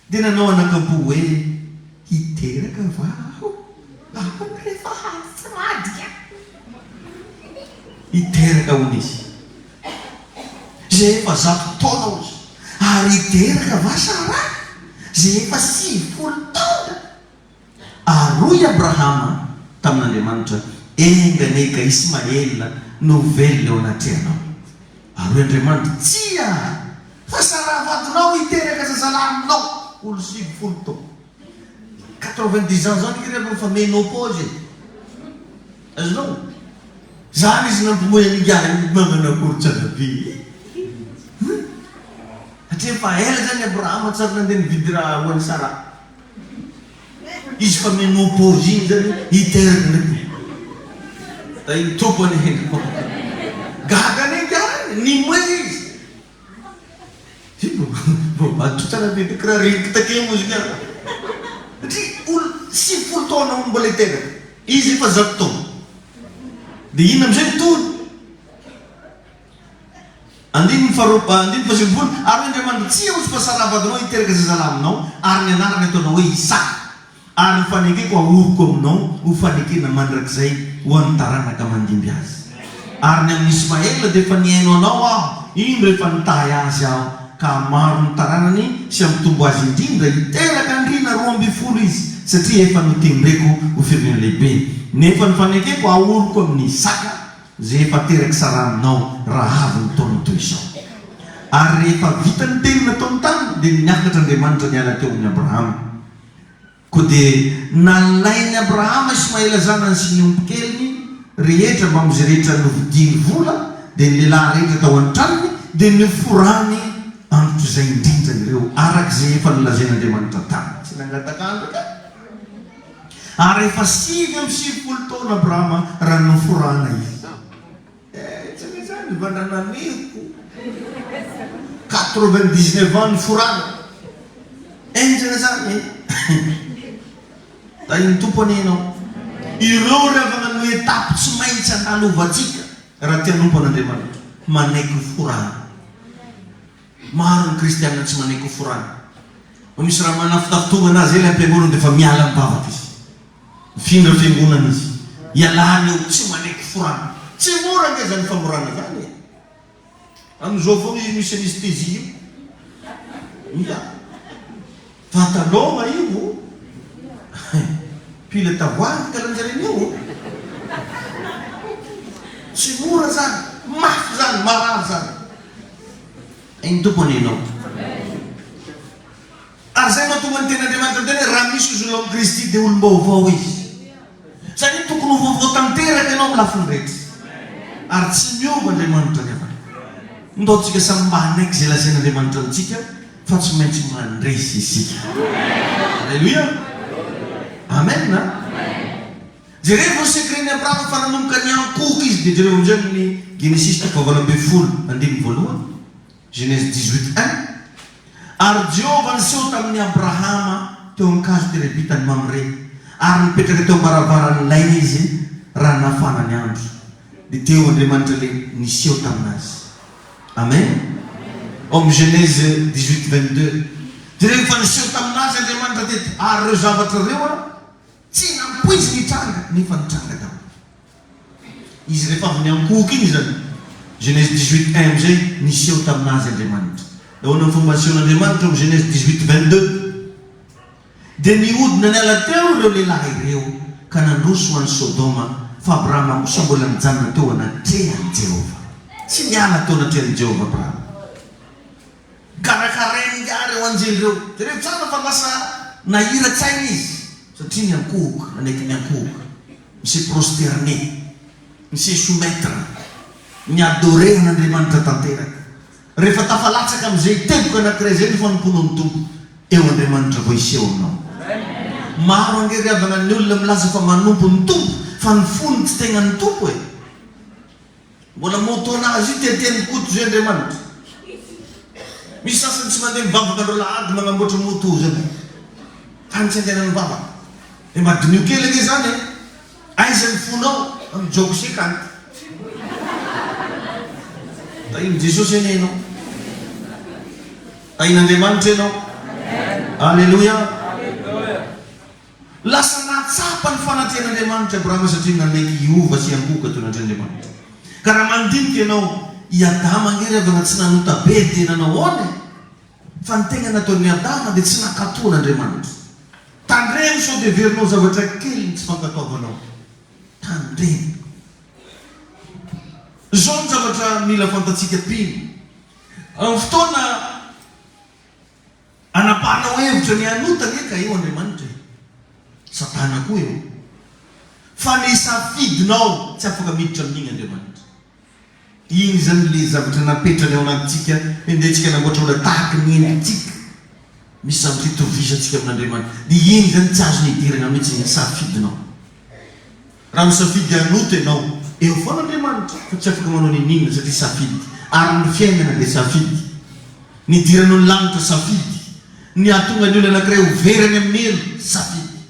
dia nanao anakam-po hoe, Hiteraka va aho? Ahoana rehefa hivadika? Hiteraka hono izy. Izay efa 100 taona hozy. Ary hiteraka va Saraha, izay efa 90 taona? Ary hoy Abrahama tamin'Andriamanitra, Enga anie ka Ismaela no ho velona eo anatrehanao. Ary hoy Andriamanitra, Tsia, fa Saraha vadinao hiteraka zazalahy aminao, olo 90 taona. 90 ans zany nge ry efa ménopause e. Azonao? Zany izy nampimoy an'ingahy magnano akory tsara be e. Hum? Satria efa ela zany Abrahama tsy ary nandeha nividy raha ho an'i Sarah. Izy fa ménopause iny zany hiteraka ndraiky. Tahin'ny Tompo anie ianao. Gaga anie ingahy, nimoe izy. Voavaditra tsara be de kiraha reniky take mozika satria olo 90 taona hono mbola hiteraka, izy efa 100 taona de inona amizay ny tohiny? Andininy faharoa andininy faha-90 ary hoy Andriamanitra tsia hozy fa Saraha vadinao hiteraka zazalahy aminao ary ny anarany ataonao hoe Isaka ary ny fanekeko ahoriko aminao ho fanekena mandrakizay ho an'ny taranaka mandimby azy. Ary ny amin'i Ismaela dia efa nihaino anao Aho, indro efa nitahy azy Aho, ka hamaro ny taranany sy hampitombo azy indrindra, hiteraka andriana 12 izy, satria efa notendreko ho firenena lehibe. Nefa ny fanekeko ahoriko amin'i Isaka, izay efa terak'i Saraha aminao, raha avy ny taona toy izao. Ary rehefa vita ny teny nataony taminy, dia niakatra Andriamanitra niala teo amin'i Abrahama. Koa dia nalain'i Abrahama Ismaela zanany sy ny ombikeliny rehetra mbamin'izay rehetra novidiany vola, dia ny lehilahy rehetra tao an-tranony, dia noforany androtr'izay indrindra ireo, araka izay efa nolazain'Andriamanitra taminy. Tsy nangataka andro kay. Ary efa 99 taona Abrahama raha noforana izy. Eh, tsy misy zany, vandranameko. 99 ans niforana. Enjana zany eh. Tahin'ny Tompo anie ianao. Ireo ry havana no étape tsy maintsy andalovantsika raha te hanompo an'Andriamanitra. Manaiky ho forana. Maro ny kristiana tsy manaiky ho forana. Vao misy raha manafitafitonana azy ela am-piangonana dia efa miala mivavaka izy. Mifindra fiangonana izy. Ialany eo, tsy manaiky forana. Tsy mora ange zany famorana zany e. Amin'izao foana izy misy anesthésie io. Ia. Fa taloha io pile tavoahangy kalanjarena io. Tsy mora zany, mafy zany, marary zany. Hain'ny Tompo anie ianao. Ary izay no mahatonga ny Tenin'Andriamanitra miteny hoe raha misy olona ao amin'i Kristy dia olom-baovao izy. Izany hoe tokony ho vaovao tanteraka ianao amin'ny lafiny rehetra. Ary tsy miova Andriamanitra ry havana. Ndao tsika samy mba hanaiky izay lazain'Andriamanitra amintsika fa tsy maintsy mandresy isika. Alléluia. Amen a. Jerevo ny secret-n'i Abrahama fa nanomboka niankohoka izy dia jerevo amin'izay amin'ny Genesisy toko faha-18 andininy voalohany. Genèse 18, un, Ary Jehovah niseho tamin'i Abrahama teo amin'ny kazo terebintan'i Mamre, ary nipetraka teo am-baravaran'ny lainy izy raha nafana ny andro. Dia teo Andriamanitra ilay niseho tamin'azy. Amen. Ao amin'ny Genèse 18, 22. Jereo fa niseho tamin'azy Andriamanitra teto, ary ireo zavatra ireo an, tsy nampoiziny hitranga, nefa nitranga daholo. Izy rehefa avy niankohoka iny izany, Genèse 18, un amin'izay, niseho tamin'azy Andriamanitra. Ahoana ny fomba nisehon'Andriamanitra ao amin'ny Genèse 18, 22? Dia nihodina niala teo ireo lehilahy ireo ka nandroso ho any Sodoma, fa Abrahama kosa mbola nijanona teo anatrehan'i Jehovah. Tsy niala teo anatrehan'i Jehovah Abrahama. Karakarainy ingahy ireo anjely ireo. Jereo tsara fa lasa nahira-tsaina izy satria niankohoka, nanaiky niankohoka. Mi-se prosterner, mi-se soumettre, mi-adorer an'Andriamanitra tanteraka. Rehefa tafalatsaka amin'izay teboka anankiray izay ny fanompoanao ny Tompo, eo Andriamanitra vao hiseho aminao. Maro ange ry havana ny olona milaza fa manompo ny Tompo fa ny fony tsy tegna ny Tompo e. Mbola moto nazy io tiatian'i Koto zay Andriamanitra. Misy sasany tsy mandeha mivavaka andro alahady magnamboatra moto zany. Tany tsy andehanany mivavaka. Dia mba diniho kely ange zany e. Aiza ny fonao amin'ny job sekant. Tahin'i Jesosy anie ianao. Tahin'Andriamanitra ianao. Alléluia. Lasa nahatsapa ny fanatrehan'Andriamanitra Abrahama satria nanaiky hiova sy hiankohoka teo anatrehan'Andriamanitra. Ka raha mandinika ianao, i Adama ange ry havana tsy nanota be dia nanao ahoana e? Fa ny tegna nataon'i Adama dia tsy nankatò an'Andriamanitra. Tandremo sao dia heverinao zavatra kely ny tsy fankatoavanao. Tandremo. Izao ny zavatra mila fantatsika mpino. Amin'ny fotoana. Anapahanao hevitra ny hanota anie ka eo Andriamanitra e! Satana koa eo. Fa ny safidinao tsy afaka miditra amin'igny Andriamanitra. Igny zany le zavatra napetrany ao anatintsika hoe ndeha tsika hanamboatra olona tahaky ny endritsika. Misy zavatra itovizantsika amin'Andriamanitra. Dia igny zany tsy azony idirana mihitsy ny safidinao. Raha misafidy hanota ianao, eo foana Andriamanitra fa tsy afaka manao n'inon'inona satria safidy. Ary ny fiainana dia safidy. Ny hidiranao ny lanitra, safidy. Ny hahatonga ny olona anankiray ho very any amin'ny helo, safidy.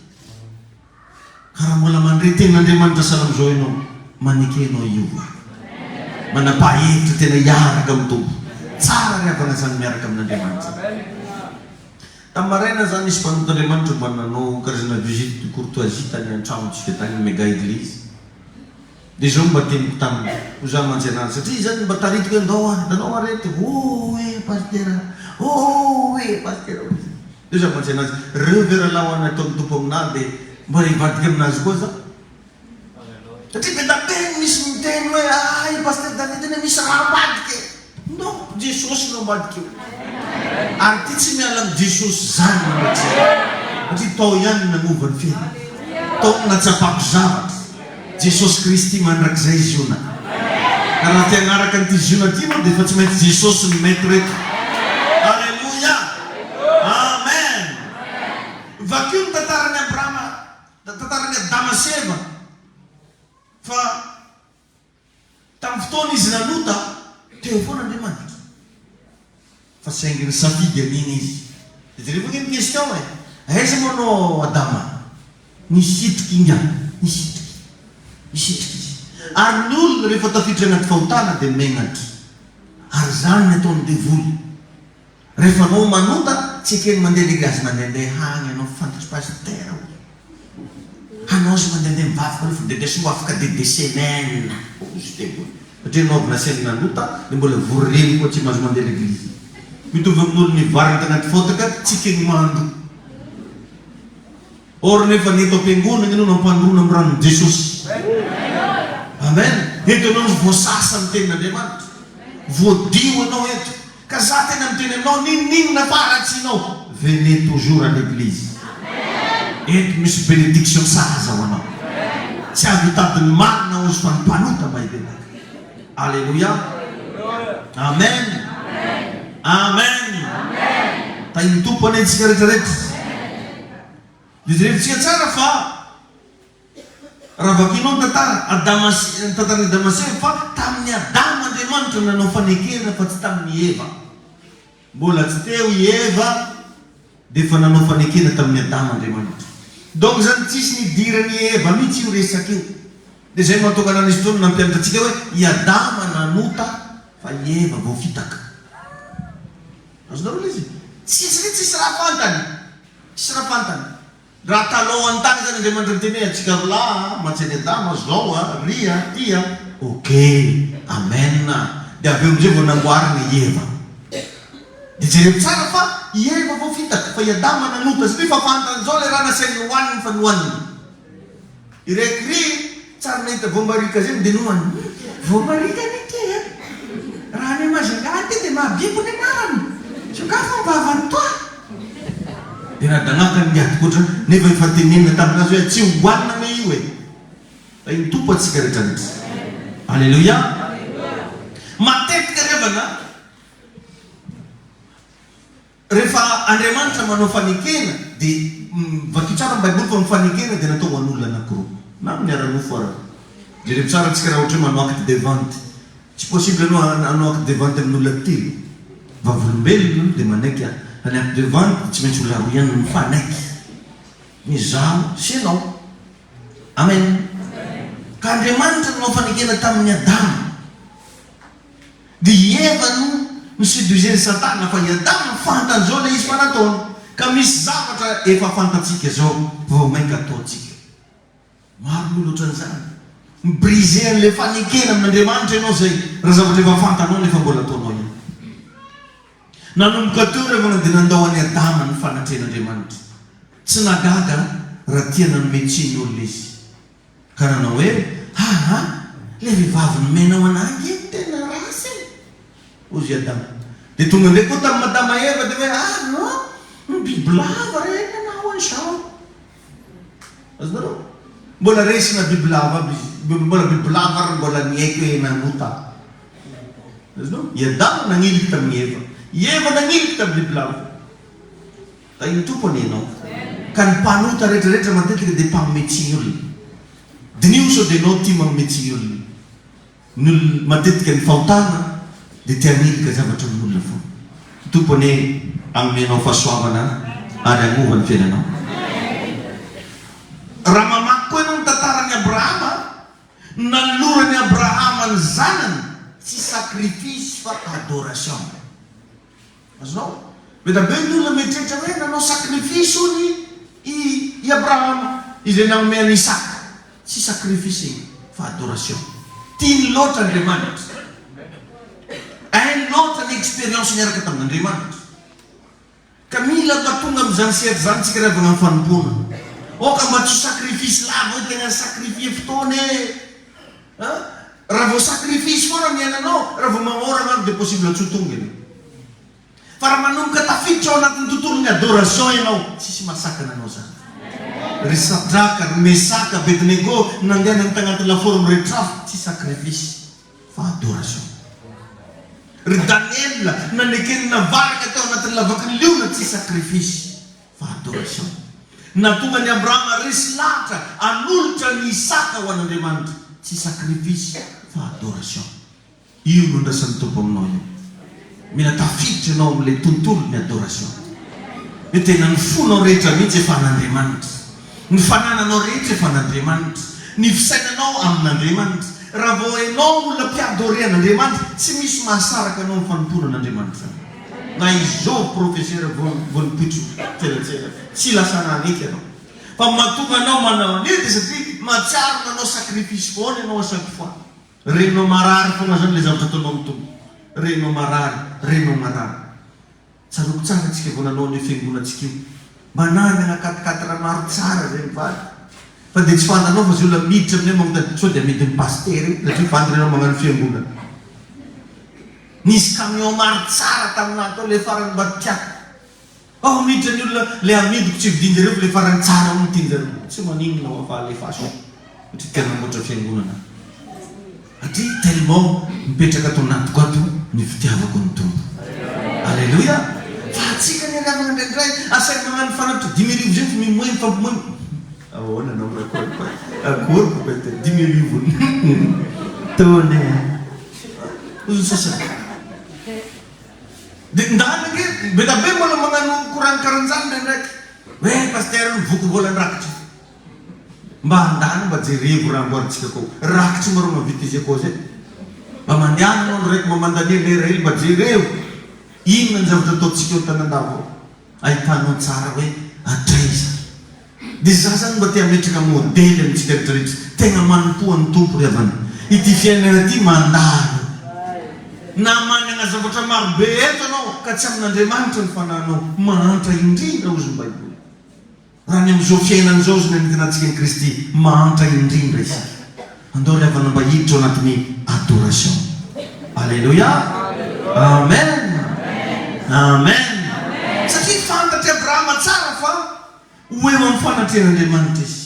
Ka raha mbola mandre tenin'Andriamanitra sahala amin'izao ianao, maneke ianao hiova. Manapaha hevitra tena hiaraka amin'ny Tompo. Tsara ry havana izany miaraka amin'Andriamanitra. Tamin'ny maraina za nisy mpanompon'Andriamanitra mba nanao karazana visite de courtoisie tany an-tranontsika tany Mega Eglise. Dia izao no mba teniko taminy, hoy za mantsy anazy, satria izy zany mba taritiko hoe ndao an, hitanao ary eto, oh eh pasitera, oh eh pasitera hoy izy. Dia hoy za mantsy anazy, reo ve rahalahy hoana ataon'ny Tompo aminah dia mba hivadika aminazy koa za? Satria be da be ny misy miteny hoe ah i Pasteur David anie misy raha ambadika e! Non, Jesosy no ambadika eo. Ary ity tsy miala amin'i Jesosy zany mandrakizay. Satria tao ihany no nanova ny fiainako. Tao no nahatsapako zavatra. Jesosy Kristy mandrakizay Ziona. Ka raha te hanaraka an'ity Ziona ity ianao dia efa tsy maintsy Jesosy no maître eto. Alléluia! Amen! Vakio ny tantaran'i Abrahama. Tantaran'i Adama sy Eva fa tamin'ny fotoana izy nanota, teo foana Andriamanitra. Fa saingy nisafidy an'iny izy. Dia jereo ange ny question e! Aiza moa anao Adama? Nisitrika ingahy, nisitrika. Nisitrika izy. Ary ny olona rehefa tafiditra anaty fahotana dia menatra. Ary izany ny ataon'ny devoly. Rehefa anao manota tsy ekeny mandeha leglizy mandehandeha hagny anao fantatry pasitera o hanao azy mandehandeha mivavaka anao fa de somary afaka de de semaine ozy devoly satria anao avy nasainy nanota de mbola vory reny koa tsy mahazo mandeha leglizy mitovy amin'olo nivarina tanaty fotaka tsy ekeny mandro Or nefa ny eto am-piangonana ianao no ampandroana amin'ny ranon'i Jesosy. Amen. Eto ianao no voasasa amin'ny tenin'Andriamanitra. Voadio ianao eto. Ka za tena miteny aminao n'inon'inona faharatsianao, venez toujours à l'église. Eto misy bénédiction sahaza ho anao. Tsy avy hitady ny marina hozy fa ny mpanota mba hibebaka. Alléluia. Amen. Amen. Tahin'ny Tompo anie antsika rehetra rehetra. Dia jerevintsika tsara fa raha vakinao ny tantara Adama sy ny tantaran'i Adama sy Eva fa tamin'i Adama Andriamanitra nanao fanekena fa tsy tamin'i Eva. Mbola tsy teo i Eva dia efa nanao fanekena tamin'i Adama Andriamanitra. Donc zany tsisy nidiran'i Eva mihitsy io resaka io. Dia izay no mahatonga an'Izy Tompo nampianatra antsika hoe i Adama nanota fa i Eva voafitaka. Azonareo ilay izy? Tsisy satria tsisy raha fantany. Tsisy raha fantany. Raha talohan'ny tany zany Andriamanitra niteny hoe antsika roa lahy a, mantsy an'i Adama, zao a, ry a, ty a, ok, amen a, dia avy eo amizay vao namboarina i Eva. Dia jereo tsara fa i Eva vao fitaka, fa i Adama nanota, satria efa fantany zao ilay raha nasainy nohaniny fa nohaniny. Iraiky ry tsary nahita voamarika zegny de nohaniny. Voamarika anie ty e! Raha any Majunga aty de mahabibo ny anarany! Sokafy ny vavany toa! De nadagnaka ny hadikotra nefa efa tenenina taminazy hoe tsy hohanina anie io e! Fa iny Tompo antsika rehetra rehetra. Alléluia! Matetika ry havana Rehefa Andriamanitra manao fanekena dia vakio tsara ny baiboly fa ny fanekena dia natao ho an'olona anakiroa na amin'ny ara-nofo ara. Jereo tsara tsika raha ohatra hoe manao acte de vente tsy possible ianao hanao acte de vente amin'olona telo vavolombelona aloha dia manaiky aho fa ny acte de vente dia tsy maintsy olona roa ihany no mifanaiky ny izaho sy ianao. Amen. Ka Andriamanitra nanao fanekena tamin'i Adama. Dia i Eva no ni-seduiser-n'i Satana fa i Adama fantany izao ilay izy fa nataony. Ka misy zavatra efa fantatsika izao fa vao mainka ataontsika. Maro ny olona ohatran'izany. Mi-briser an'ilay fanekena amin'Andriamanitra ianao izay raha zavatra efa fantanao nefa mbola ataonao ihany. Nanomboka teo rehefa dia nandao an'i Adama ny fanatrehan'Andriamanitra. Tsy nahagaga raha tia nanome tsiny olona izy. Ka nanao hoe, Aa, ilay vehivavy nomenao anah ange no tena ratsy e! Hozy i Adama. Dia tonga indray koa tamin'i Madama Eva dia hoe, Ah non, ny bibilava re nanao an'izao. Azonareo? Mbola resina bibilava aby izy, mbola bibilava ary mbola niaiky hoe nanota. Azonao? I Adama nagniliky tamin'i Eva. I Eva nagniliky tamin'ny bibilava. Tahin'ny Tompo anie ianao. Ka ny mpanota rehetra rehetra matetika dia mpanome tsiny olona. Diniho sao dia ianao tia manome tsiny olona. Ny olona matetika ny fahotana dia te hanilika zavatra amin'olona foana. Ny Tompo anie hanome anao fahasoavana ary hanova ny fiainanao. Raha mamaky koa ianao ny tantaran'i Abrahama, nanoloran'i Abrahama ny zanany, tsy sacrifice fa adoration. Azonao? Be da be ny olona mieritreritra hoe nanao sacrifice hono i i Abrahama izay nanome an'i Isaka. Tsy sacrifice iny. Fa adoration. Tiany loatra Andriamanitra. Hainy loatra ny expérience niaraka tamin'Andriamanitra. Ka mila mba tonga amin'izany sehatra izany tsika rehefa magnano fanompoana. Aoka mba tsy ho sacrifice lava hoe tegna ni-sacrifier fotoana e! An! Raha vao sacrifice foana ny iainanao, raha vao magnôragna andro dia possible tsy ho tonga ianao. Fa raha manomboka tafiditra ao anatin'ny tontolon'ny adoration ianao, tsisy mahasakana anao izany. Ry Sadraka, ry Mesaka, Abednego, nandehanany tagnaty lafaoro miretrafo, tsy sacrifice fa adoration. Ry Daniela, nanekeny navaraka tao anatin'ny lavaky ny liona, tsy sacrifice fa adoration. Nahatonga an'i Abrahama resy lahatra hanolotra an'i Isaka ho an'Andriamanitra, tsy sacrifice fa adoration. Io no andrasan'ny Tompo aminao io. Mila tafiditra ianao amin'ilay tontolon'ny adoration. Hoe tena ny fonao rehetra mihitsy efa an'Andriamanitra. Ny fanananao rehetra efa an'Andriamanitra. Ny fisainanao amin'Andriamanitra. Raha vao ianao olona mpi-adorer an'Andriamanitra, tsy misy mahasaraka anao amin'ny fanompoana an'Andriamanitra izany. Na izao professeur vao vao nipoitra tselatsela, tsy lasa naneky ianao. Fa mahatonga anao manao an'io dia satria mahatsiaro nanao sacrifice foana ianao à chaque fois. Renao marary foana zany le zavatra ataonao amin'ny Tompo. Renao marary, renao marary. Tsaroako tsara tsika vao nanao an'io fiangonantsika io. Manangana quatre quatre maro tsara zay mivady. Fa dia tsy fantanao fa zay olona miditra aminay magnontany sao dia amidin'ny pasitera io satria fantany ianao magnano fiangonana. Nisy camion maro tsara taminah tao le farany mba tiako. Ao miditra ny olona le amidiko tsy vidin-jareo fa le farany tsara hono tian-jareo. Tsy maninona hoa fa alefaso satria te hanamboatra fiangonana satria tellement mipetraka ato anatiko ato ny fitiavako ny Tompo. Aleloia! Fa antsika anie ry havana indraindray asaina magnano fanatitra 5000 zay fa mimoe mifampimoe. Ahoana anao mirakory pa? Akory pa pasteur 5000 taona e. Hoy ny sasany. De ndana ange be da be mbola magnano koragny karanjany ndraindraiky hoe pasteur ny voky mbola ndrakitry mba andana mba jerevo raha amboarintsika akao rakitry marô mavita izy akao zay mba mandehana anao andro raiky mba mandania lera hely mba jerevo inona ny zavatra ataontsika ao tanandava ao ahitanao tsara hoe hatraiza Dia za zany mba te hametraka modely amintsika rehetra rehetra, tegna manompoa ny Tompo ry havana. Ity fiainana ity mandalo. Na managna zavatra maro be eto anao ka tsy amin'Andriamanitra ny fanahinao, mahantra indrindra hozy ny baiboly. Raha ny amin'izao fiainana izao hozy ny anentinantsika an'i Kristy, mahantra indrindra isika. Andao ry havana mba hiditra ao anatin'ny adoration. Aleloia! Amen! Amen! Satria fantatr'i Abrahama tsara fa Ho eo amin'ny fanatrehan'Andriamanitra izy.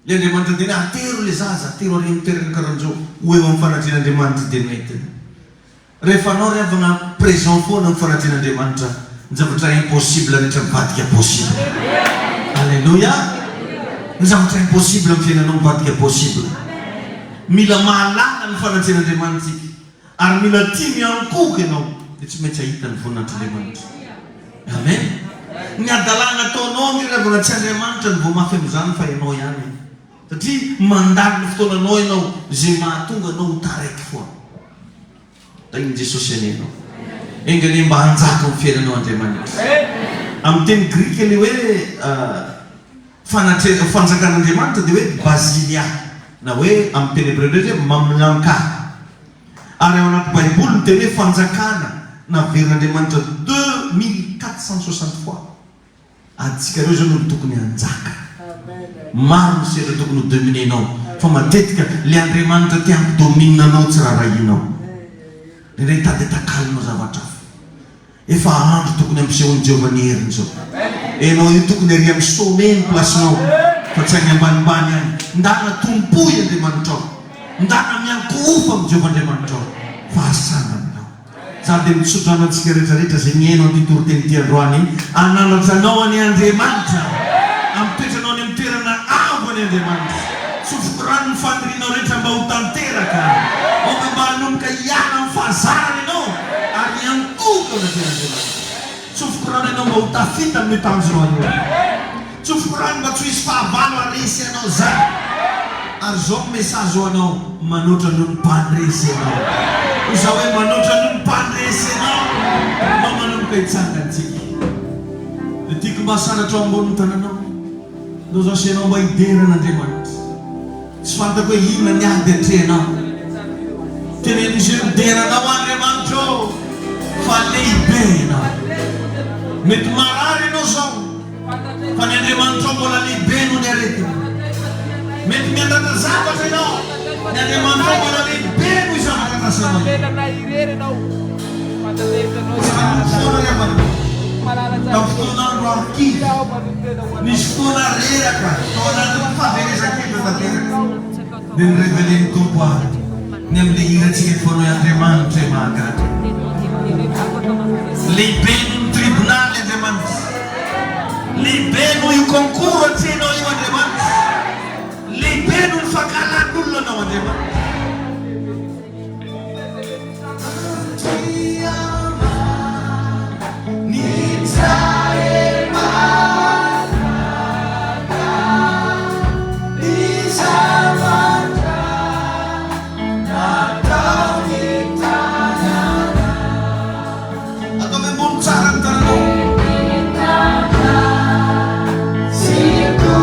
Ilay Andriamanitra niteny hoe, Atero ilay zaza, atero ary amin'ny toerana karan'izao. Ho eo amin'ny fanatrehan'Andriamanitra izy dia noentiny. Rehefa anao ry havana présent foana amin'ny fanatrehan'Andriamanitra, ny zavatra impossible rehetra mivadika possible. Alléluia! Ny zavatra impossible amin'ny fiainanao mivadika possible. Mila mahalala ny fanatrehan'Andriamanitra isika. Ary mila tia miankohoka ianao dia tsy maintsy hahita ny voninahitr'Andriamanitra. Amen. Ny hadalana ataonao ange ry havana tsy Andriamanitra no voa mafy amin'izany fa ianao ihany. Satria mandany ny fotoananao ianao izay mahatonga anao ho taraiky foana. Tahin'i Jesosy anie ianao. Enga anie mba hanjaka amin'ny fiainanao Andriamanitra. Amin'ny teny grika ilay hoe Fanatre, fanjakan'Andriamanitra dia hoe Basilia, na hoe amin'ny teny hebreo indray hoe Mamlanka. Ary ao anaty Baiboly ny teny hoe fanjakana naverin'Andriamanitra 2460 fois. Antsika ireo izao no tokony hanjaka. Maro ny sehatra tokony ho dominer-nao, fa matetika ilay Andriamanitra te hampi-domine anao tsy raharahianao. Indraindray tady atakalonao zavatra hafa. Efa andro tokony hampisehoan'i Jehovah ny heriny izao. Enao io tokony ary amin'ny sommet ny place-nao fa tsy any ambanimbany any. Ndana tompoy Andriamanitrao. Ndana miankohofa amin'i Jehovah Andriamanitrao fa hasangany anao. Za dia mitsodrano antsika rehetra rehetra izay mihaino an'ity toriteny ity androany hananatra anao anie Andriamanitra. Hampitoetra anao any amin'ny toerana avo anie Andriamanitra. Tsofiko rano ny fanirianao rehetra mba ho tanteraka. Aoka mba hanomboka hiala amin'ny fahazarana ianao ary hiantoka eo anatrehan'Andriamanitra. Tsofiko rano ianao mba ho tafita amin'io tanjonao io. Tsofiko rano mba tsy ho hisy fahavalo haharesy anao izany. Ary izao ny message ho anao, manoatra noho ny mpandresy ianao. Hoy izaho hoe manoatra noho ny mpandresy ianao. Mba manomboka hitsangana tsika. Dia tiako mba hasandratra ao ambonin'ny tananao. Ndao zasy ianao mba hidera an'Andriamanitra. Tsy fantako hoe inona ny ady atrehinao. Teneno izy hoe midera anao Andriamanitra ô fa lehibe ianao. Mety marary ianao izao fa ny Andriamanitrao mbola lehibe noho ny aretina. Mety miandrandra zavatra ianao, ny Andriamanitrao mbola lehibe noho io zavatra andrasanao io. Tsarovy foana ry havana, tamin'ny fotoan'andro aho kivy, nisy fotoana reraka tao anatin'ny fahaverezan-kevitra tanteraka, dia ni-reveler-n'ny Tompo ahy ny amin'ilay hirantsika eto foana hoe Andriamanitra e mahagaga. Lehibe noho ny tribonaly Andriamanitra. Lehibe noho io concours atrehinao io Andriamanitra. Lehibe noho ny fankahalan'olona anao Andriamanitra. Ataovy ambony tsara ny tananao. Tiako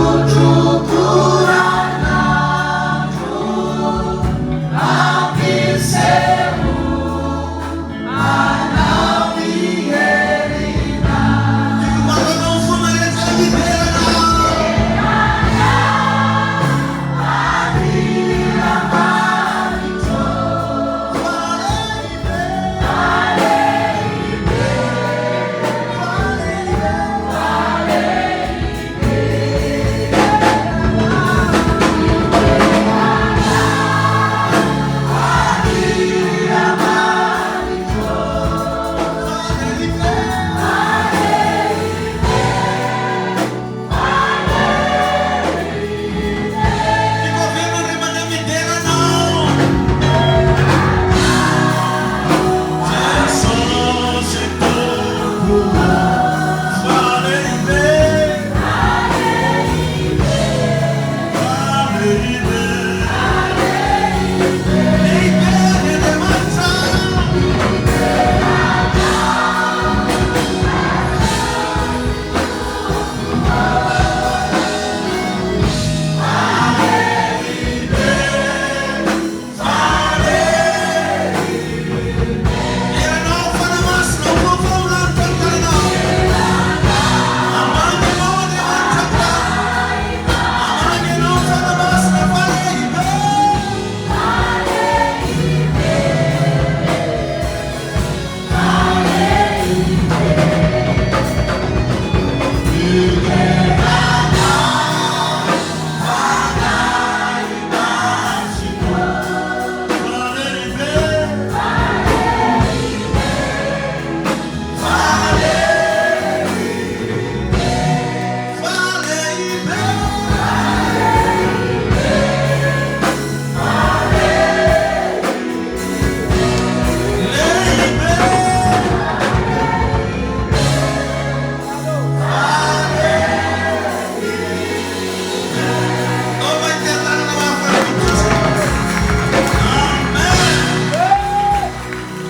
maro anao foana rehetra hiderana.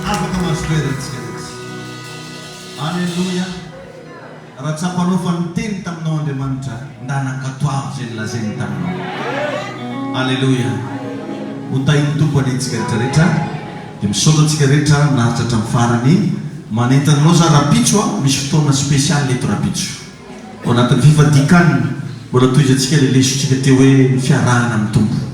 Afaka mahazo toerana isika rehetra. Aleloia. Raha tsapanao fa niteny taminao Andriamanitra, ndana ankatoavo izay nolazainy taminao. Aleloia. Ho tahin'ny Tompo anie antsika rehetra rehetra. Dia misaotra antsika rehetra naharitra hatramin'ny farany. Manentana anao za rahampitso a, misy fotoana spécial eto rahampitso. Ao anatin'ny fifadian-kanina, mbola tohizantsika ilay lesontsika teo hoe ny fiarahana amin'ny Tompo.